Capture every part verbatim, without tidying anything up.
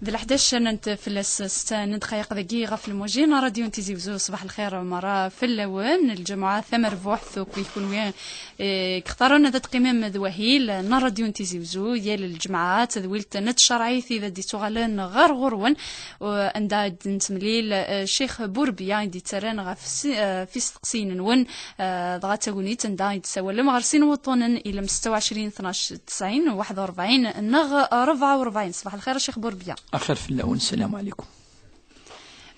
D leḥdac n fell-as setta n ddqayeq dagi ɣef lmujin, radyu n Tizi Wezzu, ṣbaḥ lxir merra fell-awen, lǧamuɛa tamerbuḥt, akk i kunwi, eh, yextaren ad teqqimem d wahil n radyu n Tizi Wezzu, yal lǧemɛa, tadwilt n tcerɛit i d ad d-ittuɣalen ɣer ɣur-wen, u-, anda i d-nettemlil, eh, Ccix Burbiya i d-ittarran ɣef si-, eh, f isteqsiyen-nwen, eh, dɣa d tagnit anda i d-tessawalem ɣer sin wuṭṭunen, ilem setta u ɛecrin, tnac, tesɛin, waḥed u rebɛin neɣ rebɛa u rebɛin. Ṣbaḥ lxir a Ccix Burbiya. Axir fell-awen, sslam ɛlikum.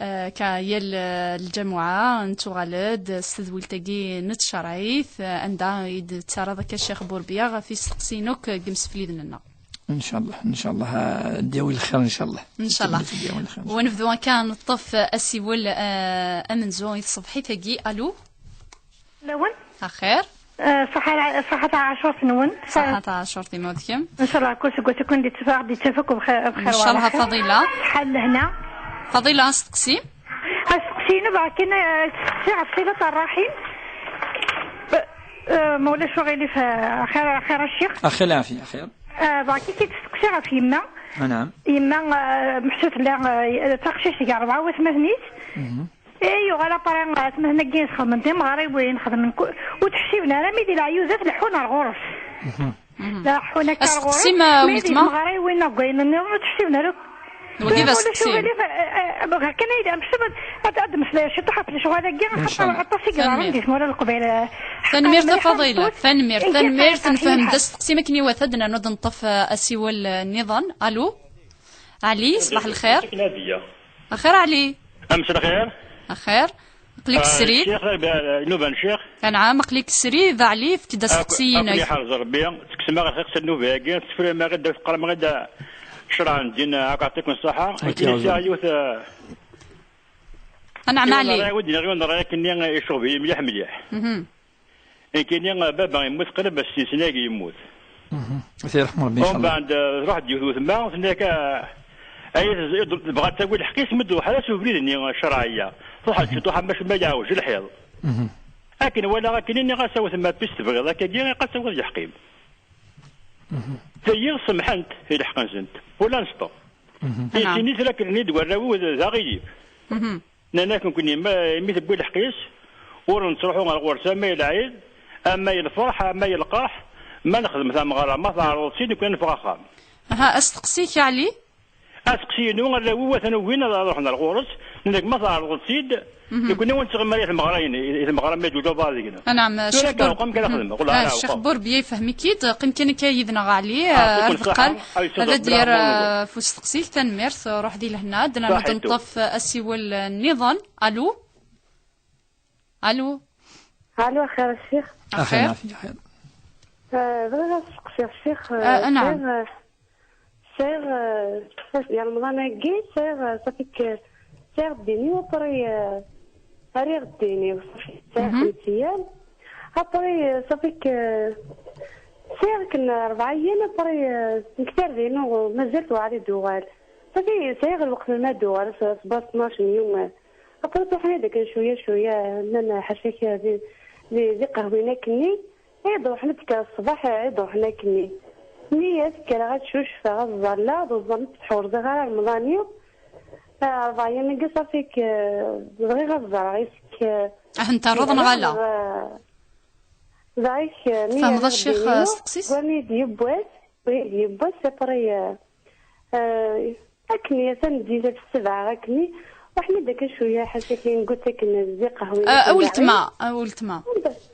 Eh, ka yal, eh, lǧamuɛa nettuɣal-d s tedwilt-agi n tcerɛit, eh, anda i d-tettarraḍ akka Ccix Burbiya ɣef isteqsiyen akk deg yimsefliden-nneɣ. Ncallah, ncallah, ah, ad d-yawi lxir, ncallah. Ncallah. Ad d-yawi lxir, ncallah. Ur nebdu akka neṭṭef asiwel, eh, amenzu i tṣebḥit-agi. Alu? Lawen? Axir? Eh, ṣaḥa, ṣaḥa taɛacurt-nwen. Ṣaḥa taɛacurt-im d kemm. Ncallah, kul seg wass akk di ttafaq, di ttafaq bxir, bxir. Ncallah, Faḍila. Ṣaḥa lehna. Faḍila, asteqsi? Asteqsi-inu, bɣa kan, eh, ad steqsiɣ ɣef Silat Rraḥim. Eh, eh, ma ulac uɣilif, eh, axir, axir a ccix. Axir lɛafi, axir. Eh, bɣa kan ad steqsiɣ ɣef yemma. Anɛam. Yemma, eh, meḥsub tella, eh, d taqcict gar rebɛa watmaten-is. Mhm. Eh, yuɣal après, eh, atmaten-agi xedmen timeɣriwin, xedmen ku-, ur tt-ḥsiben ara mi di leɛyudat leḥḥun ar ɣur-s. Mhm. Mhm. Leḥḥun akka ar ɣur-s, asteqsi ma mi di weltma? Timeɣriwin akk ayen nniḍen ur tt-ḥsiben ara. Wagi d asteqsi. Ulac uɣilif, eh, eh, eh, bɣiɣ kan ad, ad, ad, ad d-meslayeɣ ciṭuḥ ɣef lecɣal-agi, axaṭer aṭas i yeḍran di tmura n Leqbayel, eh, tanemmirt a Faḍila, tanemmirt, tanemmirt, nefhem d asteqsi, ma akken iwata ad d-nernu ad neṭṭef, eh, asiwel, eh, nniḍen. Alu? Ɛli, ṣbaḥ lxir. Akken ad iyya. Axir Ɛli. Amek lxir? Axir. Aql-ik srid. Ccix, eh, nnuba n ccix. Anɛam, aql-ik srid, Ɛli, efk-d asteqsi-inek. Akk-, akk-, iḥrez Rebbi, tekksem-aɣ lxiq s nnuba-agi, tessefram-aɣ-id, teqqarem-aɣ-id ccṛeɛ n ddin, akk yeɛṭikum ṣṣaḥa. Akken i sɛiɣ yiwet, eh, anɛam, yiwen Ɛli. Ṛṛay, wi d-nniɣ yiwen ṛṛay akkenni, eh, icuɣeb-iyi mliḥ, mliḥ. Mhm. Nekkini, baba yemmut qrib ad s-yesnag yemmut. Mhm. Ad t-yerḥem Rebbi, ncallah. Umbeɛd, eh, tṛuḥ-d yiwet wetma, tenna-k, eh, ay, tebɣa ad tawi lḥeqq-is, mi d-tṛuḥ ara s ubrid-nni, eh, ccṛeɛ-aya. Tṛuḥ-d ciṭuḥ, am acu ma yeɛwej lḥiḍ. Mhm. Akken walaɣ akken, nniɣ-as a wetma, puisque tebɣiḍ akkagi, ilaq ad tawiḍ lḥeqq-im. Mhm. Tayi semḥent i lḥeqq-nsent. Pour l'instant. Mhm. Tisini tlakren-id warraw-iw d, d aɣilif. Mhm. Nnan-ak nekkni, ma, mi tewwi lḥeqq-is, ur nettruḥu ɣer ɣur-s ama i lɛid, ama i lferḥ, ama i lqerḥ, ma nexdem tameɣra, ma tɛerḍeḍ-tt-id, nekkni ad neffeɣ axxam. Aha, asteqsi-k, Ɛli? Asteqsi-inu, arraw-iw atan ugin ad, ad ruḥen ɣer ɣur-s, nnan-ak ma tɛerḍeḍ-tt-id, mhm, nekkni ur nettɣimi ara i tmeɣra-in, i, i tmeɣra ma yeǧǧuǧ ubaɣ deg-neɣ. Anɛam, tura Ccix Bur-, kan ad xedmeɣ, ula ah, ara Ccix uqam. Burbiya yefhem-ik-id, qqim kan akka yid-neɣ, Ɛli, ah, ar deqqal, ad d-yerr, ah, f usteqsi-k, tanemmirt, ruḥ di lehna, ad d-nernu ad neṭṭef asiwel, ah, nniḍen. Alu? Alu? Alu, axir a Ccix? Axir. Axir. Ah, bɣiɣ ad steqsiɣ Ccix, ah, ah, anɛam. Sɛiɣ, ah, sɛiɣ, ah, ɣer Remḍan-agi, sɛiɣ, ah, ṣafi k-, sɛiɣ ddin-iw, après, ah, rriɣ ddin-iw, ṣafi, sɛiɣ, mhm, xemsa yyam. Après, ah, ṣafi k-, sɛiɣ kan rebɛa yyam, après, ah, nekk tarda-inu mazal tuɛad i d-tuɣal. Ṣafi, sɛiɣ lweqt ma d-tuɣal, s-, sba tnac n yum. Après, truḥ-d akken cwiya, cwiya, nnan ḥaca-k di, di, di qehwin akkenni. Ad ruḥen ad tekker ṣṣbeḥ, ad ruḥen akkenni. Mi ad kkreɣ ad cucfeɣ, ad ẓalleɣ, d ẓẓan ur ttḥurziɣ ara Remḍan-iw. Ah, rebɛa yyam-agi ṣafi k-, bɣiɣ ad ẓreɣ isek. Ah, nterreḍ neɣ ala? Dɣik, mi tfehmeḍ a Ccix, ddin-iw, asteqsi-s? Wami d-yiwwas, wami d-yiwwas, après, ah, akken atan di ssebɛa akken, ruḥen-d akken cwiya, ḥaca kan, ggut akken di qehwi. Ah, a weltma, a weltma.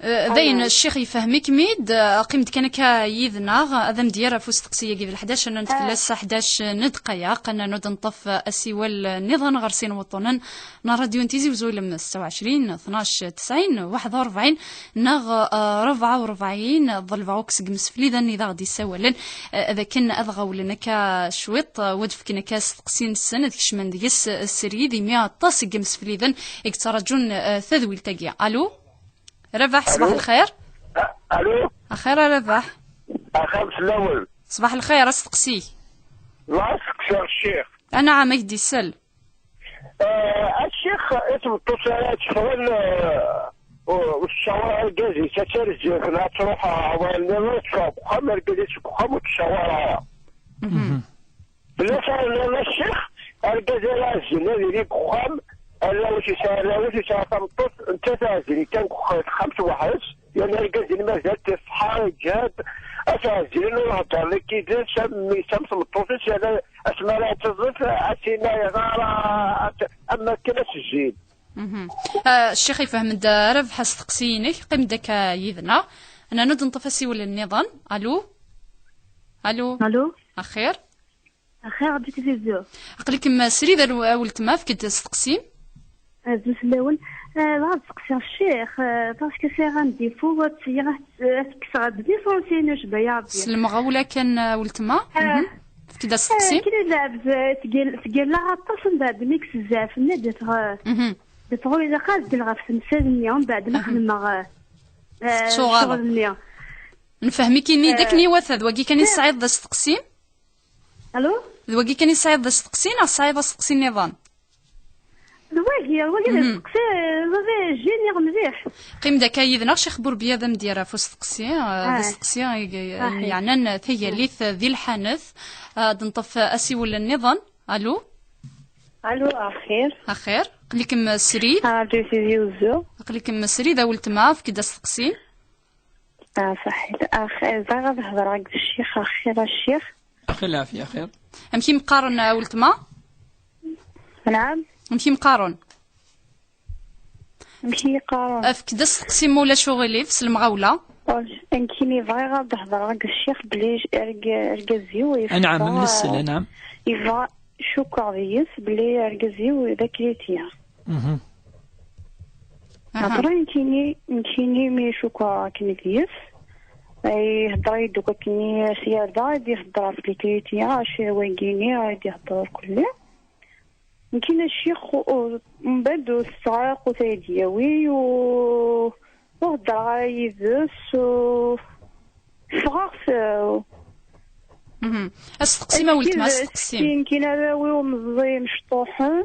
Eh, dayen, ccix yefhem-ikem-id, eh, qqim-d kan akka yid-neɣ, ad am-d-yerr ɣef usteqsi-agi d leḥdac, ad nefk fell-as ḥdac n ddqayeq, ad nernu ad neṭṭef asiwel nniḍen ɣer sin wuṭṭunen n ṛṛadyu n Tizi Wezzu, ilem setta u ɛecrin, tnac, tesɛin, waḥed u rebɛin, neɣ, eh, rebɛa u rebɛin, ḍelbeɣ akk seg yimsefliden i d aɣ-d-yessawalen, eh, ad akken ad ɣawlen akka cwiṭ, eh, u ad fken akka asteqsi-nsen, ad kecmen deg-s, eh, srid, imi aṭas seg yimsefliden i yettraǧun, eh, tadwilt-agi. Alu? Rabaḥ, ṣṣbeḥ lxir. A-, alu? Axir a Rabaḥ. Axir fell-awen. Ṣṣbeḥ lxir, asteqsi. La asteqsiɣ ccix. Anɛam, ad k-d-isel. Eh, a ccix, i tmeṭṭut ara tt-xḍan, eh, u-, ur tessawaḍ argaz-is, ad tt-rǧiɣ, ad truḥ, eh, awal-nni, ad teffeɣ deg uxxam, argaz-is deg uxxam, ur tessawaḍ ara. Mhm. Fell-as ara nniḍen a ccix? Mazal azgen ad yili deg uxxam, arraw-is yesɛa arraw-is yesɛa tameṭṭut, nettat azgen kan deg uxxam, texxamt weḥd-s, yerna argaz-in mazal-t iṣeḥḥa, iǧhed, ad t-ɛezlen ur hedder la yid-s, am mmi-s, am tmeṭṭut-is, yerna asmi ara teẓẓif, ad s-ini ayɣer, ad, am akken ad s-zzin. Mhm. Ah, ccix ifhem-d Rabeḥ asteqsi-inek, qqim-d akka yid-neɣ. Ad nanu d-neṭṭef asiwel nniḍen. Alu? Alu? Alu? Axir? Axir, Rebbi tizizzu. Aql-ikem srid a l-, a weltma, efk-d asteqsi. Azul fell-awen. Ah, bɣiɣ ad steqsiɣ ccix, ah, parce que sɛiɣ un défaut, ad ttgeɣ, ad kkseɣ ɣef l'essentiel, Rebbi. S lemɣawla kan, a weltma. Ah. Mhm. Efk-d asteqsi. Ah, kra lɛebd, ah, tgel-, tgella aṭas, mbeɛd mi yekkes zzɛef-nni, d-tɣ-, mhm, d-tɣur ilaq ad tgel ɣef temsal-nni, mbeɛd ma xedmeɣ, ah, ah, ccɣel-nni. Nefhem-ik-ini d akken iwata, d wagi kan i tesɛiḍ d asteqsi? Alu? D wagi kan i tesɛiḍ d asteqsi, neɣ tesɛiḍ asteqsi nniḍen? D wagi, d wagi d asteqsi, d wagi jiniɣ mliḥ. Qqim-d akka yid-neɣ, Ccix Burbiya ad am-d-yerr ɣef usteqsi, eh, d asteqsi i, i, yeɛnan tagallit di lḥanet. Ad neṭṭef asiwel nniḍen. Alu? Alu, axir. Axir. Aql-ikem srid. Ah, Rebbi tizizzu. Aql-ikem srid a weltma, efk-d asteqsi. Ah, saḥit. Ax-, bɣiɣ ad hedreɣ akked ccix, axir a ccix. Axir lɛafya, axir. Amek i m-qqaren a weltma? Naɛam? Amek i m-qqaren? Amek i yi-qqaren? Efk-d asteqsi ma ulac uɣilif, s lemɣawla. Ur, nekkini bɣiɣ ad hedreɣ akked ccix belli arg-, argaz-iw yeffeɣ, anɛam, am nessel, eh, anɛam. Yebɣa, cukkeɣ deg-s belli argaz-iw d akrityan. Mhm. Aha. Nekkini, nekkini mi cukkeɣ akken deg-s, ihedder-iyi-d akk akken s yarda, ad ihedder ɣef likritya, acu wagini, ad ihedder kulli. Nekkini a ccix, u-, u-, mbeɛd ur tetteɣ ara akk tayedyawi, u-, ur heddreɣ ara yid-s, u-, ffɣeɣ s-, Mhm. Asteqsim a weltma, asteqsim. Nekkini arraw-iw meẓẓiyen, mecṭuḥen.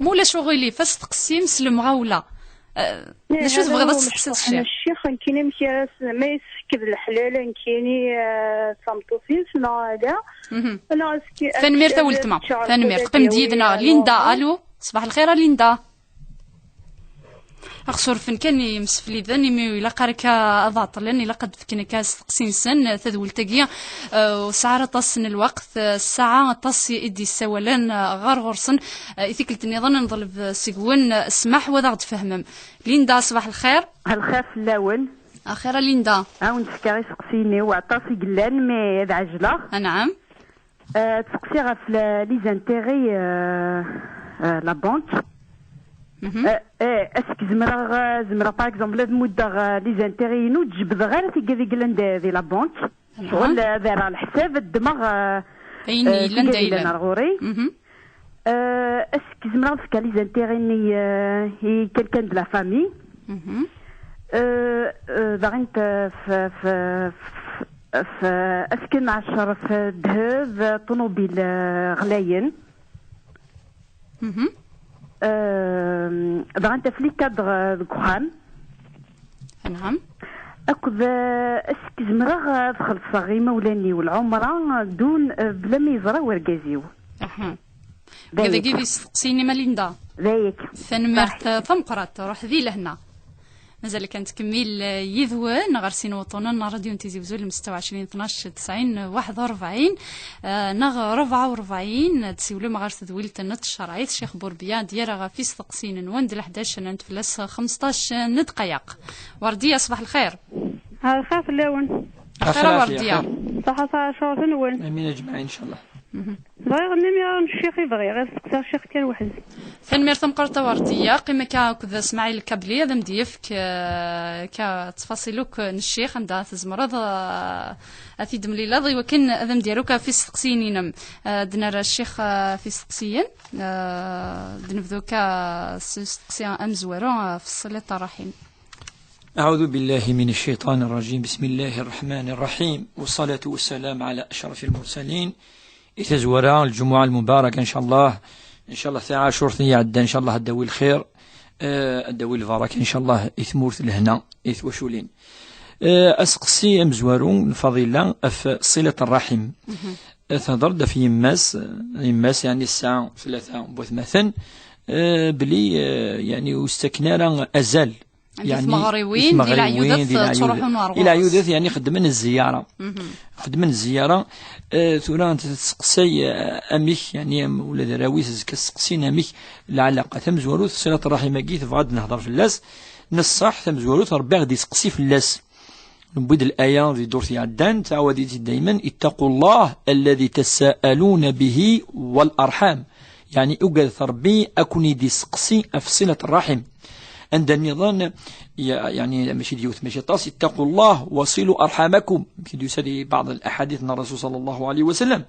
Ma ulac uɣilif, asteqsim s lemɣawla. Eh, d acu tebɣiḍ ad testeqsiḍ ccix? Ccix, nekkini amek ara s-, ma yessekked leḥlal, nekkini, eh, d tameṭṭut-is, neɣ ala? Mhm. Neɣ aski-, tanemmirt a weltma. Tanemmirt. Qqim-d yid-neɣ. Linda, alu? Ṣbaḥ lxir a Linda. Ad ɣ-surfen kan yimsefliden, imi ur ilaq ara akka ad ɛeṭṭlen, ilaq ad d-fken akka asteqsi-nsen, eh, tadwilt-agi, eh, ur tesɛi ara aṭas n lweqt, eh, ssaɛa aṭas i, i d-yessawalen, eh, ɣer ɣur-sen, eh, i tikkelt nniḍen ad neḍleb, eh, seg-wen, eh, ssmaḥ, wa ad aɣ-d-tfehmem. Linda, ṣbaḥ lxir. Lxir fell-awen. Axir a Linda. A wen-d-fkeɣ isteqsiyen-iw, aṭas i yellan, mi ad ɛejleɣ. Anɛam. Euh, ttseqsiɣ ɣef la-, les intérêts, euh, euh, la banque. Mhm. Euh, euh, est-ce que zemreɣ, euh, zemreɣ, par exemple, ad muddeɣ, euh, les intérêts-inu, ur d-jebdeɣ ara tigad i yellan di, di la banque? Anɛam. Ccɣel, euh, ad rreɣ leḥsab, ad ddmeɣ, euh, ayen euh, yellan d tigad yellan ar ɣur-i. Mhm. Euh, est-ce que zemreɣ ad fkeɣ les intérêts-nni, euh, i quelqu'un de la famille? Mhm. Euh, euh, daɣen, euh, f-, f-, f-, f-, est-ce que nɛeccer f ddheb, ṭunubil, euh, ɣlayen? Mhm. Euh, daɣen, f les cadres, euh, deg uxxam. Anɛam. Akked, euh, est-ce que zemreɣ ad xellṣeɣ imawlan-iw lɛumra, euh, dun, euh, bla ma yeẓra wergaz-iw? Aha. D ayek. Dagi d isteqsiyen-im a Linda. D ayek. Tanemmirt, eh, tameqqrant, ruḥ di lehna. Mazal kan tkemmil, eh, yid-wen ɣer sin wuṭunen n ṛadyu n Tizi Wezzu, lem setta u ɛecrin, tnac, tesɛin, waḥed u ṛebɛin, eh, neɣ ṛebɛa u ṛebɛin, ad d-siwlem ɣer tedwilt n tcerɛit, Ccix Burbiya, ad d-yerr ɣef isteqsiyen-nwen d leḥdac, nnant fell-as xemseṭṭac n ddqayeq. Werdiya, ṣbaḥ lxir. Lxir fell-awen. Axir a Werdiya. Ṣaḥa, ṣaḥa, cṛef-nwen. Amin aǧmaɛin, incallah. Mhm. Bɣiɣ nniɣ ccix i bɣiɣ, ad steqsiɣ ccix kan weḥd-s. Tanemmirt tameqqrant a Werdiya. Qqim akka akked Smaɛil Kabli, ad am-d-yefk, eh, akka ttfaṣil akk n ccix, anda tzemreḍ, eh, ad t-id-temlileḍ, i wakken ad am-d-yerr akk ɣef isteqsiyen-inem. Eh, ad d-nerr ccix, eh, ɣef isteqsiyen. Eh, ad d-nebdu akka s usteqsi amezwaru, eh, ɣef ṣṣilat ṛṛaḥim. أعوذ بالله من الشيطان الرجيم. بسم الله الرحمن الرحيم. والصلاة والسلام على أشرف المرسلين. I tazwara, lǧumuɛa lmubaraka, ncallah. Ncallah taɛacurt i iɛeddan, ncallah ad d-tawi lxir, eh, ad d-tawi lbaraka, ncallah i tmurt lehna, i twaculin. Eh, aseqsi amezwaru, lfaḍila, ɣef ṣilat ṛṛaḥim. Mhm. Tehder-d ɣef yemma-s, yemma-s, yeɛni, tesɛa tlata n watmaten, eh, belli, eh, yeɛni, ur s-ttaken ara azal. Di yeɛni, tmeɣriwin, di leɛyudat, di leɛyudat, ttruḥun ar ɣur-s. I leɛyudat, yeɛni, xeddmen zziyara. Mhm. Xeddmen zziyara, eh, tura tettseqsay, eh, amek, yeɛni, am-, ula d arraw-is azekka seqsin amek lɛalaqa. Tamezwarut, ṣilat ṛṛaḥim-agi, tebɣa ad nehder fell-as. Neṣṣaḥ, tamezwarut, Ṛebbi ad ɣ-d-iseqsi fell-as. Newwi-d laya di ddurt iɛeddan, ttɛawad-itt-id daymen: اتقوا الله الذي تساءلون به والأرحام. Yeɛni, ugadet Ṛebbi, ad ken-id-iseqsi ɣef ṣilat ṛṛaḥim. Anda nniḍen, ya-, yeɛni, mačči d yiwet, mačči aṭas: اتقوا الله وصلوا أرحامكم. Amek i d-yusa di baɛḍ الأحاديث n Ṛṛasul صلى الله عليه وسلم.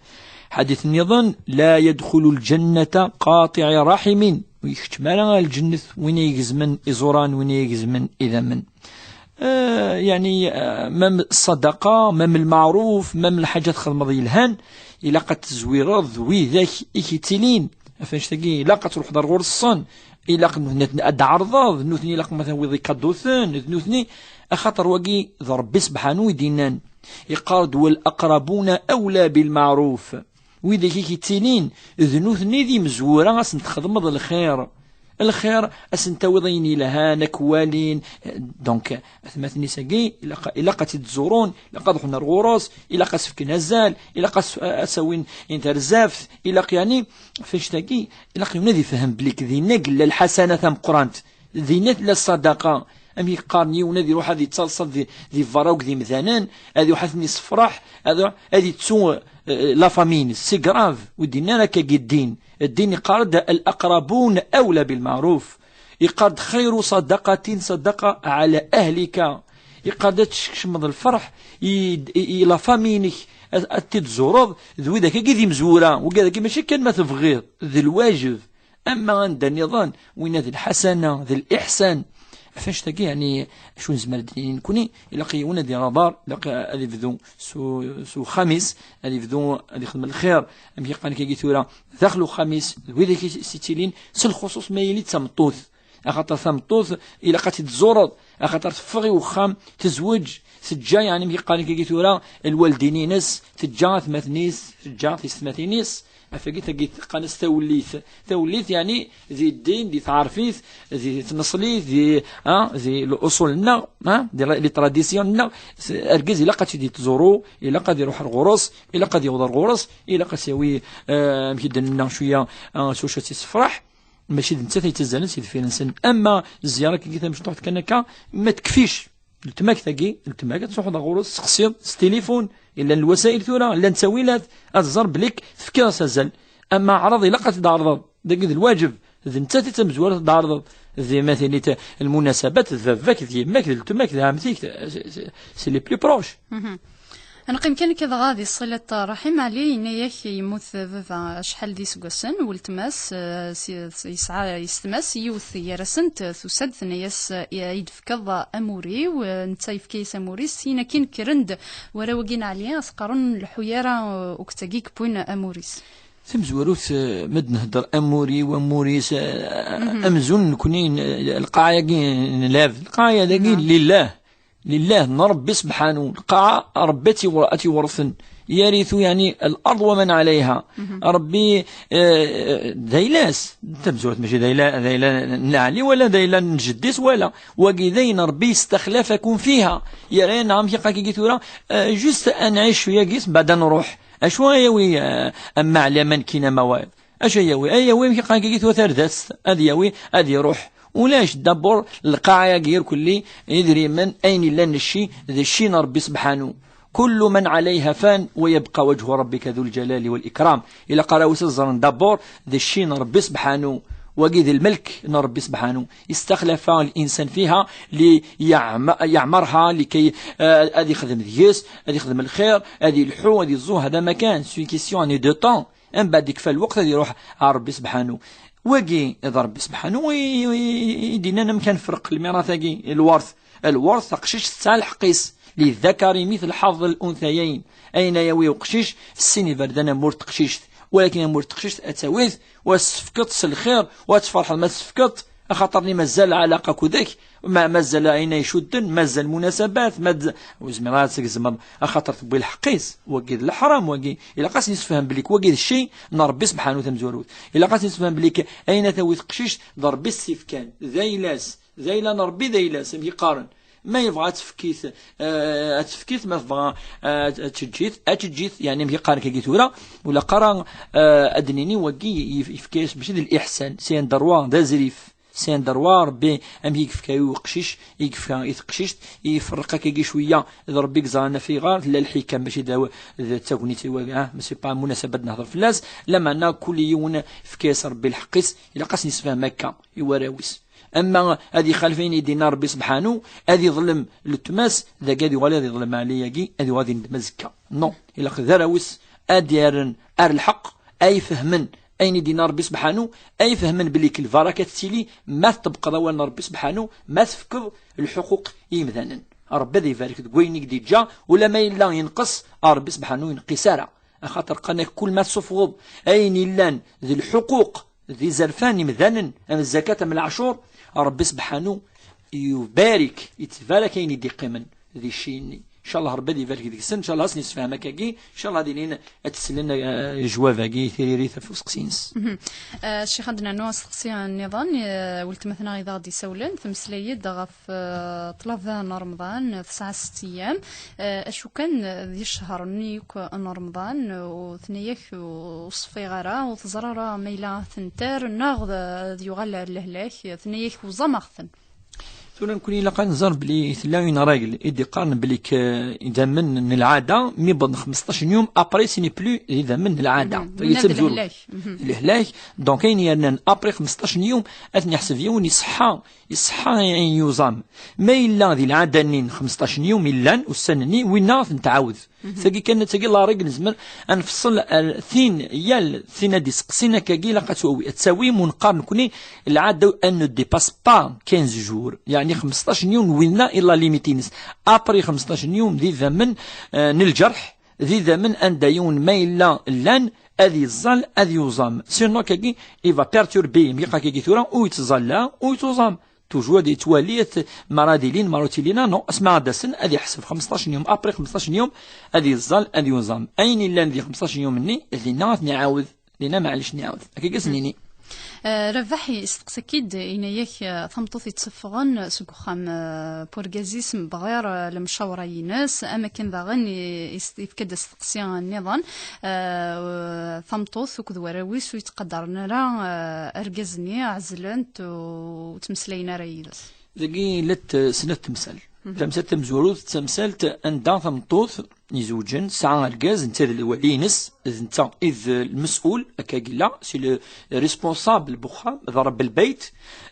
Ḥadit nniḍen: لا يدخل الجنة قاطع رحم. Ur ikeččem ara ɣer lǧennet win ay igezmen iẓuran, win ay igezmen idammen. Eh, yeɛni, eh, même ṣṣadaqa, même lmeɛruf, même lḥaǧa txedmeḍ yelhan, ilaq ad tezwireḍ d widak i k-ittilin. Ɣef annect-agi, ilaq ad truḥeḍ ar ɣur-sen, ilaq nutni ad d-ɛerḍeḍ, nutni ilaq ma tawiḍ ikaduten, d nutni, axaṭer wagi d Ṛebbi sebḥanu i d-yennan. Yeqqar-d: والأقربون أولى بالمعروف. Widak i k-ittilin, d nutni d imezwura ad sen-txedmeḍ lxir. Lxir, ad sen-tawiḍ ayen yelhan, ad k-walin. Donc, atmaten-is-agi, ilaq, ilaq ad tt-id-ẓurun, ilaq ad ruḥen ar ɣur-s, ilaq ad s-fken azal, ilaq ad s-, ad s-awin in terzaft, ilaq, yeɛni, f annect-agi, ilaq yiwen ad ifhem belli dinna i yella lḥasana tameqqrant. Dinna tella ṣṣadaqa. Amek i qqaren, yiwen ad iruḥ ad yettaḍsa di, di berra akked yimdanen, ad iruḥ ad ten-issefreḥ, ad, ad yettu, eh, la famille-ines. C'est grave. Ur d-yenni ara akkagi ddin. Ddin iqqar-d: الأقربون أولى بالمعروف. Iqqar-d: خير صدقة صدقة على أهلك. Iqqar-d ad teskecmeḍ lferḥ i, i, i la famille-inek, ad, ad t-id-tzureḍ d widak-agi d imezwura. Wigad-agi mačči kan ma tebɣiḍ, d lwajeb. Ama anda nniḍen, winna d lḥasana, d liḥsan. Ɣef annect-agi, yeɛni, acu nezmer ad d-nini nekni, ilaq yiwen ad iɣaḍar, ilaq ad ibdu s u-, s uxxam-is, ad ibdu ad ixdem lxir, amek i qqaren akkagi tura, daxel uxxam-is, d widak i s-, s-ittilin, s lxuṣuṣ ma yili d tameṭṭut. Axaṭer tameṭṭut, ilaq ad tt-id-tẓureḍ, axaṭer teffeɣ i uxxam, tezweǧ, teǧǧa, yeɛni, amek i qqaren akkagi tura, lwaldin-ines, teǧǧa atmaten-is, teǧǧa tiyessetmatin-is, Afagi tagi qqaren-as tawellit. Tawellit, yeɛni, di ddin, di tɛerfit, di tneṣlit, di, ha, di luṣul-nneɣ, ha, di les traditions-nneɣ. S-, argaz ilaq ad tt-id-yettẓuru, ilaq ad iruḥ ar ɣur-s, ilaq ad yaweḍ ar ɣur-s, ilaq ad s-yawi, eh, amek i d-nenna cwiya, ah, s wacu ad tt-issefreḥ. Mačči d nettat ay yettazzalen si deffir-nsen. Ama zzyara-agi tamecṭuḥt kan akka, ma tekfic, Letma-k tagi, letma-k ad truḥeḍ ɣur-s, seqsiḍ s tilifun, llan lwasayil tura, llan ttawilat, ad tẓer belli tefkiḍ-as azal. Ama aɛraḍ, ilaq ad t-id-tɛerḍeḍ, dagi d lwaǧeb, d nettat i d tamezwarut ad d-tɛerḍeḍ, di ma tili t-, lmunasabat, d baba-k, d yemma-k, d letma-k, d ɛemti-k, c'est, c'est, c'est les plus proches. Mhm. Ad neqqim kan akka dɣa di ṣṣilat ṛṛaḥim. Ɛli, yenna-yak yemmut baba acḥal d iseggasen, weltma-s, eh, s-, s-, yesɛa yessetma-s, yiwet gar-asent, eh, tusa-d, tenna-yas, eh, "Ad yi-d-tefkeḍ amur-iw", eh, netta yefka-yas amur-is, syin akkin kkren-d warraw-agi n Ɛli, ad s-qqaren, "Lḥu ara, eh, ukett-agi yewwin amur-is." Tamezwarut, eh, ma d-nhedder amur-iw, amur-is, eh, mhm, amzun nekni, eh, lqaɛa-agi n lɛebd, lqaɛa-agi, naam, lillah. Lillah, n Ṛebbi sebḥanu, lqaɛa Ṛebbi ad tt-iwr-, ad tt-iwṛet. يرث, yeɛni, الأرض ومن عليها. Mhm. Ṛebbi, eh, d ayla-s, tamezwarut mačči d ayla, d ayla n Ɛli wala d ayla n jeddi-s wala. Wagi d ayen Ṛebbi يستخلفكم فيها. Yerra-yaneɣ amek iqqar-agi tura, eh, juste ad nɛic cwiya-agi, mbeɛd ad nṛuḥ. Acu ara yawi, eh, a Mma Ɛli, a mma nekkini, a mma wayeḍ? Acu ay yawi? Ay yawi, amek iqqar-agi tura, tardast, ad yawi, ad iruḥ. Ulac, d'abord, lqaɛa-agi irkelli, idrimen, ayen illan n cci, d cci n Ṛebbi sebḥanu. كل من عليها فان ويبقى وجه ربك ذو الجلال والإكرام. Ilaq ara wis ad ẓren d'abord, d cci n Ṛebbi sebḥanu. Wagi d lmelk n Ṛebbi sebḥanu. استخلف الإنسان فيها ليعم-، يعمرها لكي, eh, ad ixdem deg-s, ad ixdem lxir, ad ilḥu, ad iẓu, هذا ما كان. C'est une question de temps. Mbeɛd ikfa lweqt ad iruḥ ɣer Ṛebbi sebḥanu. Wagi d Ṛebbi sebḥanu i, i, i, i d-yennan amek ad nefreq lmirat-agi, lwerth. Lwerth, taqcict tesɛa lḥeqq-is. للذكر مثل حظ الأنثيين. Ayen ay yawi uqcic, sin iberdan amur n teqcict. Walakin amur n teqcict ad tawi-t, u ad s-tefkeḍ s lxir, u ad tferḥeḍ ma s-tefkeḍ, Axaṭer-nni mazal ɛalaqa akked-k, ma-, mazal ayen ay icudden, mazal munasabat, mazal, ur zmireɣ ad tgezmeḍ, axaṭer tewwi lḥeqq-is, wagi d leḥram, wagi, ilaq ad s-nessefhem belli wagi d cci n Ṛebbi sebḥanu tamezwarut. Ilaq ad s-nessefhem belli k-, ayen ad tawi teqcict, d Ṛebbi s-t-ifkan, d ayla-s, d ayla n Ṛebbi, d ayla-s, amek i qqaren. Ma yebɣa ad tefk-it, eh, ad tefk-it, ma tebɣa, eh, ad teǧǧ-it, ad teǧǧ-it, yeɛni amek i qqaren kagi tura, ur ilaq ara, eh, ad d-nini wagi yef-, yefka-yas mačči d liḥsan, c'est un droit, d azrif, c'est un droit, Rebbi amek i yefka i uqcic, i yefka i teqcict, iferreq akkagi cwiya, d Rebbi i yeẓran afiɣer, tella lḥikam, mačči d aw-, d tagnit i wa-, ah, c'est pas munasaba ad nehder fell-as, lameɛna kul yiwen yefka-yas Rebbi lḥeqq-is, ilaq ad s-nessefhem akka i warraw-is. Ama ad ixalef ayen i d-yenna Rebbi sebḥanu, ad iḍlem letma-s, dagi ad yuɣal ad iḍlem ɛli-agi, ad yuɣal ad indem azekka. Non, ilaq d arraw-is ad d-yerren ar lḥeqq, ay fehmen ayen i d-yenna Rebbi sebḥanu, ay fehmen belli k lbaraka tettili ma tṭebbqeḍ awal n Rebbi sebḥanu, ma tefkeḍ lḥuquq i yimdanen. Rebbi ad ibarek deg wayen i k-d-iǧǧa, ula ma yella yenqes, Rebbi sebḥanu ur ineqqis ara. Axaṭer qqaren-ak kul ma tessufɣeḍ ayen illan d lḥuquq d izerfan imdanen, am zzakat, am leɛcur, Rebbi sebḥanu yubarik, yettbarak ayen i d-iqqimen di cci-nni. Ncallah Rebbi ad ibarek deg-sen, ncallah ad sen-yessefhem akkagi, ncallah ad ilin ad teslen, eh, jwab-agi, tiririt ɣef useqsi-ines. Mhm. Eh, Ccix, ad d-nernu asteqsi nniḍen, eh, weltma-tneɣ i d aɣ-d-isawlen, temmeslay-d ɣef, eh, ṭṭlaba n Remḍan, tesɛa sett ayyam, eh, acu kan, eh, di ccher-nni yakk n Remḍan, u tenna-yak ur ṣfiɣ ara, ur teẓra ara ma yella ad ten-terr, neɣ d, ad yuɣal ar lehlak, tenna-yak uẓameɣ-ten. Tura nekkni ilaq ad nẓer belli tella une règle i d-iqqaren belli k-, idammen n lɛada, mi wwḍen xmesṭac n yum, après ce n'est plus d idammen n lɛada. Mhm. Tagi d tamezwarut. Lehlak. Mhm. D lehlak. Donc ayen yernan après xmesṭac n yum, ad ten-yeḥseb yiwen iṣeḥḥa, iṣeḥḥa ayen yuẓam. Ma yella di lɛada-nni n xmesṭac n yum illan, ussan-nni, winna ad ten-tɛawed. Mhm. Tagi kan, tagi la règle nezmer ad nfeṣṣel ar tin, yal tin ad d-iseqsin akkagi ilaq ad tawi, ad tawi, mu neqqar nekkni lɛada, elle ne dépasse pas quinze jours. Yeɛni xmesṭac n yum, winna i la limite-ines. Après xmesṭac n yum d idammen, eh, n lǧerḥ, d idammen anda yiwen ma yella llan ad yeẓẓal, ad yuẓam. Sinon akkagi, il va perturber, mi yeqqar akkagi tura, ur yettẓalla, ur yettuẓam. Toujours ad yettwali, at-, mara ad ilin, mara ur ttilin, ah, non, asma ad d-asen, ad iḥseb xmesṭac n yum, après xmesṭac n yum, ad yeẓẓal, ad yuẓam. Ayen illan di xmesṭac n yum-nni, dinna ad ten-iɛawed, dinna maɛlic ad ten-iɛawed. Akka i as-nini. Eh, Rabaḥ yesteqsa-k-id, yenna-yak, eh, tameṭṭut yetteffɣen seg uxxam, eh, n urgaz-is bɣir, eh, lemcawra-ines, am akken daɣen i, i s-, yefka-d asteqsi nniḍen, eh, tameṭṭut akked warraw-is ur yettqadaren ara, eh, argaz-nni, ɛezlen-t, ur ttmeslayen ara yid-s. Dagi llant, eh, snat temsal. Mhm. Tamsalt tamezwarut d tamsalt anda tameṭṭut izewǧen, tesɛa argaz, netta d lwali-ines, d netta i d lmesul, akka i yella, c'est le responsable n uxxam, d Rebbi lbeyt,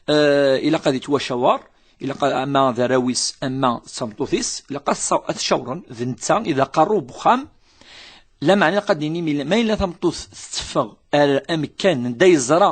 eh, ilaq ad yettwacawer, ilaq a-, ama d arraw-is, ama d tameṭṭut-is, ilaq ad tsa-, ad t-cawren, d netta i d aqerru n uxxam, lameɛna ilaq ad d-nini, mi-, ma yella tameṭṭut tetteffeɣ ar amekkan anda yeẓra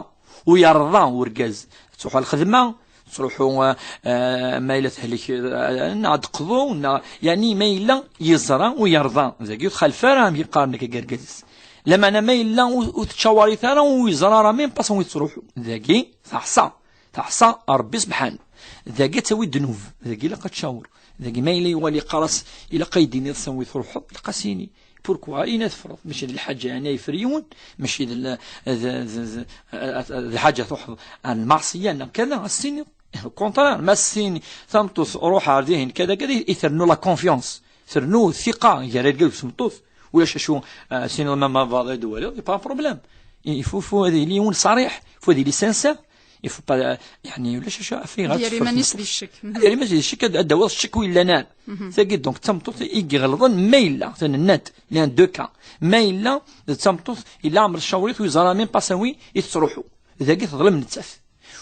u yerḍa urgaz, ad tṛuḥ ɣer lxedma, tettṛuḥu, eh, eh, ma yella tehlek, eh, neɣ ad d-teqḍu, neɣ, yeɛni ma yella yeẓra u yerḍa, dagi ur txalef ara amek i qqaren akka deg argaz-is. Lameɛna ma yella ur, ur tettcawarit ara, ur yeẓra ara même pas anwa i tettṛuḥu. Dagi teɛṣa, teɛṣa Ṛebbi sebḥanu. Dagi ad tawi ddnub, dagi ilaq ad tcawer. Dagi ma yella yuɣal yeqqar-as, ilaq ad yi-d-tiniḍ s anwa i tṛuḥeḍ, ilaq ad s-yini. Pourquoi? Ayen ad teffreḍ, mačči d lḥaǧa yeɛni ad yeffer yiwen, mačči d l-, d, d, d, d lḥaǧa truḥeḍ ar lmeɛṣiyya neɣ kada, ad s-tiniḍ. Au contraire, ma s-tini tameṭṭut ruḥ ar dihin kada kada, i ternu la confiance, ternu thiqa gar argaz d tmeṭṭut. Ulac acu, ah, s-tiniḍ ma, ma bɣiḍ ad d-waliḍ, y a pas un problème. Il faut, faut ad yili yiwen ṣariḥ, faut ad yili sincère. Il faut pas, euh, yeɛni, ulac acu, afri ɣer ad teffer iman-is tmeṭṭut. Di ccek. Mhm. Ad yerr iman-is di ccek, ad, ad d-tawiḍ ccek ur yellan ara. Mhm. Tagi, donc, d tameṭṭut i iɣelḍen ma yella, tanennant, il y a deux cas. Ma yella d tameṭṭut i leɛmer tcawṛit ur yeẓra même pas anwi i tettṛuḥu. Dagi teḍlem nettat.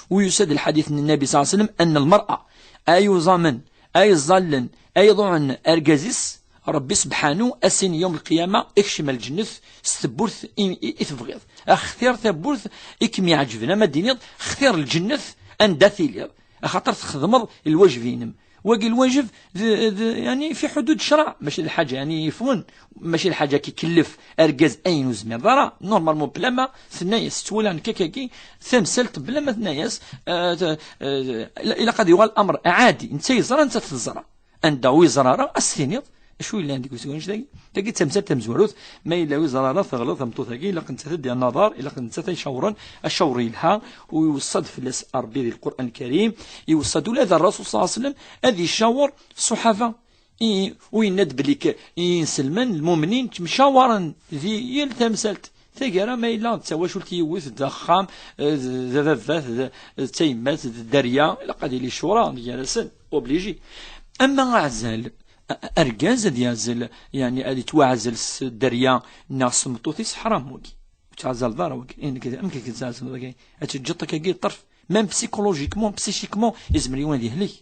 U yusa-d lḥadit n Nnabi صلى الله عليه وسلم, أن المرأة, ay uẓamen, ay ẓẓallen, ay ḍuɛen argaz-is, Ṛebbi sebḥanu, ass-in yawm lqiyama, ikcem ar lǧennet s tewwurt i, i, i tebɣiḍ. Xtir tawwurt i kem-iɛeǧben, ama d-tiniḍ, xtir lǧennet anda tiliḍ, axaṭer txedmeḍ lwajeb-inem. Wagi lwajeb d, d, yani, fi ḥudud ccṛeɛ, mačči d lḥaǧa, yani, yeffɣen, mačči d lḥaǧa ki kellef argaz ayen ur zmireḍ ara. Normalement, blama tenna-yas, ttwaliɣ nekk akkagi, tamsalt blama tenna-yas, eh, t-, eh, ila-, ilaq ad yuɣal amr ɛadi, netta yeẓra, netta teẓra. Anda ur yeẓra ara, ad s-tiniḍ acu yellan deg usgunec dagi. Tagi d tamsalt tamezwarut, ma yella ur yeẓra ara teɣleḍ tameṭṭut-agi, ilaq nettat ad d-yerr naḍar, ilaq nettat ad icawren, acawr yelha, u iweṣṣa-d fell-as Ṛebbi di Lqur'an Lkarim, iweṣṣa-d ula d Ṛṛasul ṣalla Llahu ɛalayhi wa sallam, ad icawer ṣṣuḥaba. I, u yenna-d belli k-, inselmen, lmumnin, ttemcawaren di yal tamsalt. Taggara ma yella d tawacult yiwet, d axxam, eh, d, d ababat, d, d tayemmat, d dderya, ilaq ad yili ccura gar-asen, obligé. Ama aɛzal, a-, a-, argaz ad yazel, yani ad yettwaɛzel s dderya neɣ s tmeṭṭut-is, ḥram wagi. Ur tettɛazaleḍ ara wagi. Eh, nekk, amek i k-tettɛazaleḍ wagi? Ad teǧǧeḍ akkagi ṭṭerf. Même psychologiquement, psychiquement, izmer yiwen ad yehlek.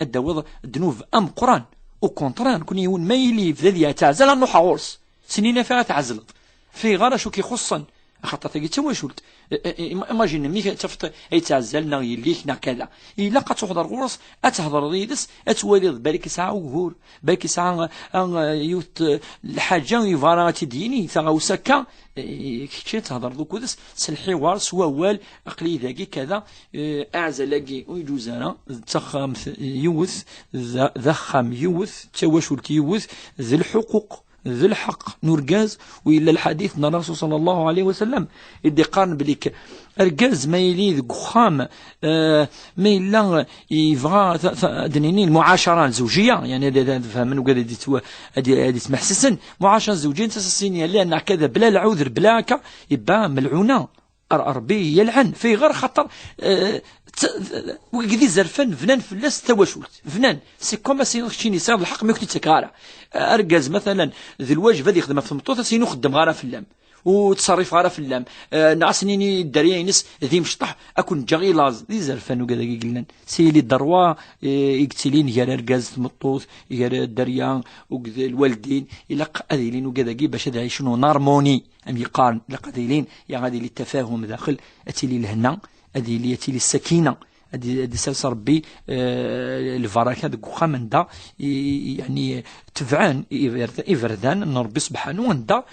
Ad d-tawiḍ ddnub ameqqran. Au contraire, nekni yiwen ma yili yebda ad yettɛazal, ad nruḥ ɣur-s. Snin affaire ad tɛezleḍ. Fiɣ ara acu k-ixuṣṣen. Axaṭer tagi d tawacult. E, e, e, ima-, imagine, mmi tafeḍ ay yettɛezzal neɣ yelli-k neɣ kada. Ilaq ad truḥeḍ ar ɣur-s, ad thedreḍ yid-s, ad twaliḍ balak yesɛa ugur, balak yesɛa, a, a, yiwet, e, lḥaǧa yebɣa ara ad tt-id-yini, taɣawsa akka, e, kečč ad thedreḍ ukud-s s lḥiwar, s wawal, aql-iyi dagi kada, e, aɛzal-agi ur iǧuz ara, d taxxamt yiwet, d, d axxam yiwet, d tawacult yiwet, d lḥuquq. D lḥeqq n urgaz, u yella lḥadit n Ṛṛasul ṣalla Llahu ɛalayhi wa sallam, i d-iqqaren belli k-, argaz ma yili deg uxxam, eh, ma yella yebɣa ta-, ta-, ad d-nini lmuɛacara zewjiya, yani ad, ad, ad fehmen ugad ad yettwa-, ad, ad yettmeḥsisen, muɛacara zewjiya, netta s-, sin yali, anna kada bla lɛuder, bla akka, yebba melɛuna. Ar-, Ṛebbi yelɛen, fayɣer? Xaṭer, eh, t-, t-, wigi d izerfan bnan fell-as tawacult. Bnan, c'est comme as-iniḍ keččini sɛiḍ lḥeqq, mi ur k-t-id-ttakeɣ ara. Eh, argaz, matalan, d lwajeb ad yexdem ɣef tmeṭṭut, as-yini ur xeddmeɣ ara fell-am, ur ttṣerrifeɣ ara fell-am. Eh, neɣ as-nini dderya-ines d imecṭaḥ, ad ken-ǧǧeɣ i laẓ. D izerfan ugad-agi yellan. C'est les droits, eh, i yettilin gar argaz d tmeṭṭut, gar dderya akked lwaldin. Ilaq ad ilin ugad-agi bac ad ɛicen en harmonie. Am yeqqaren, ilaq ad ilin, ya ad ili ttafahum daxel, ad tili lehna, ad ili, ad tili ssakina, ad i-, ad isers Ṛebbi, eh, lbaraka deg uxxam anda i, i, yani, tebɛen iber-, iberdan n Ṛebbi subḥanu, anda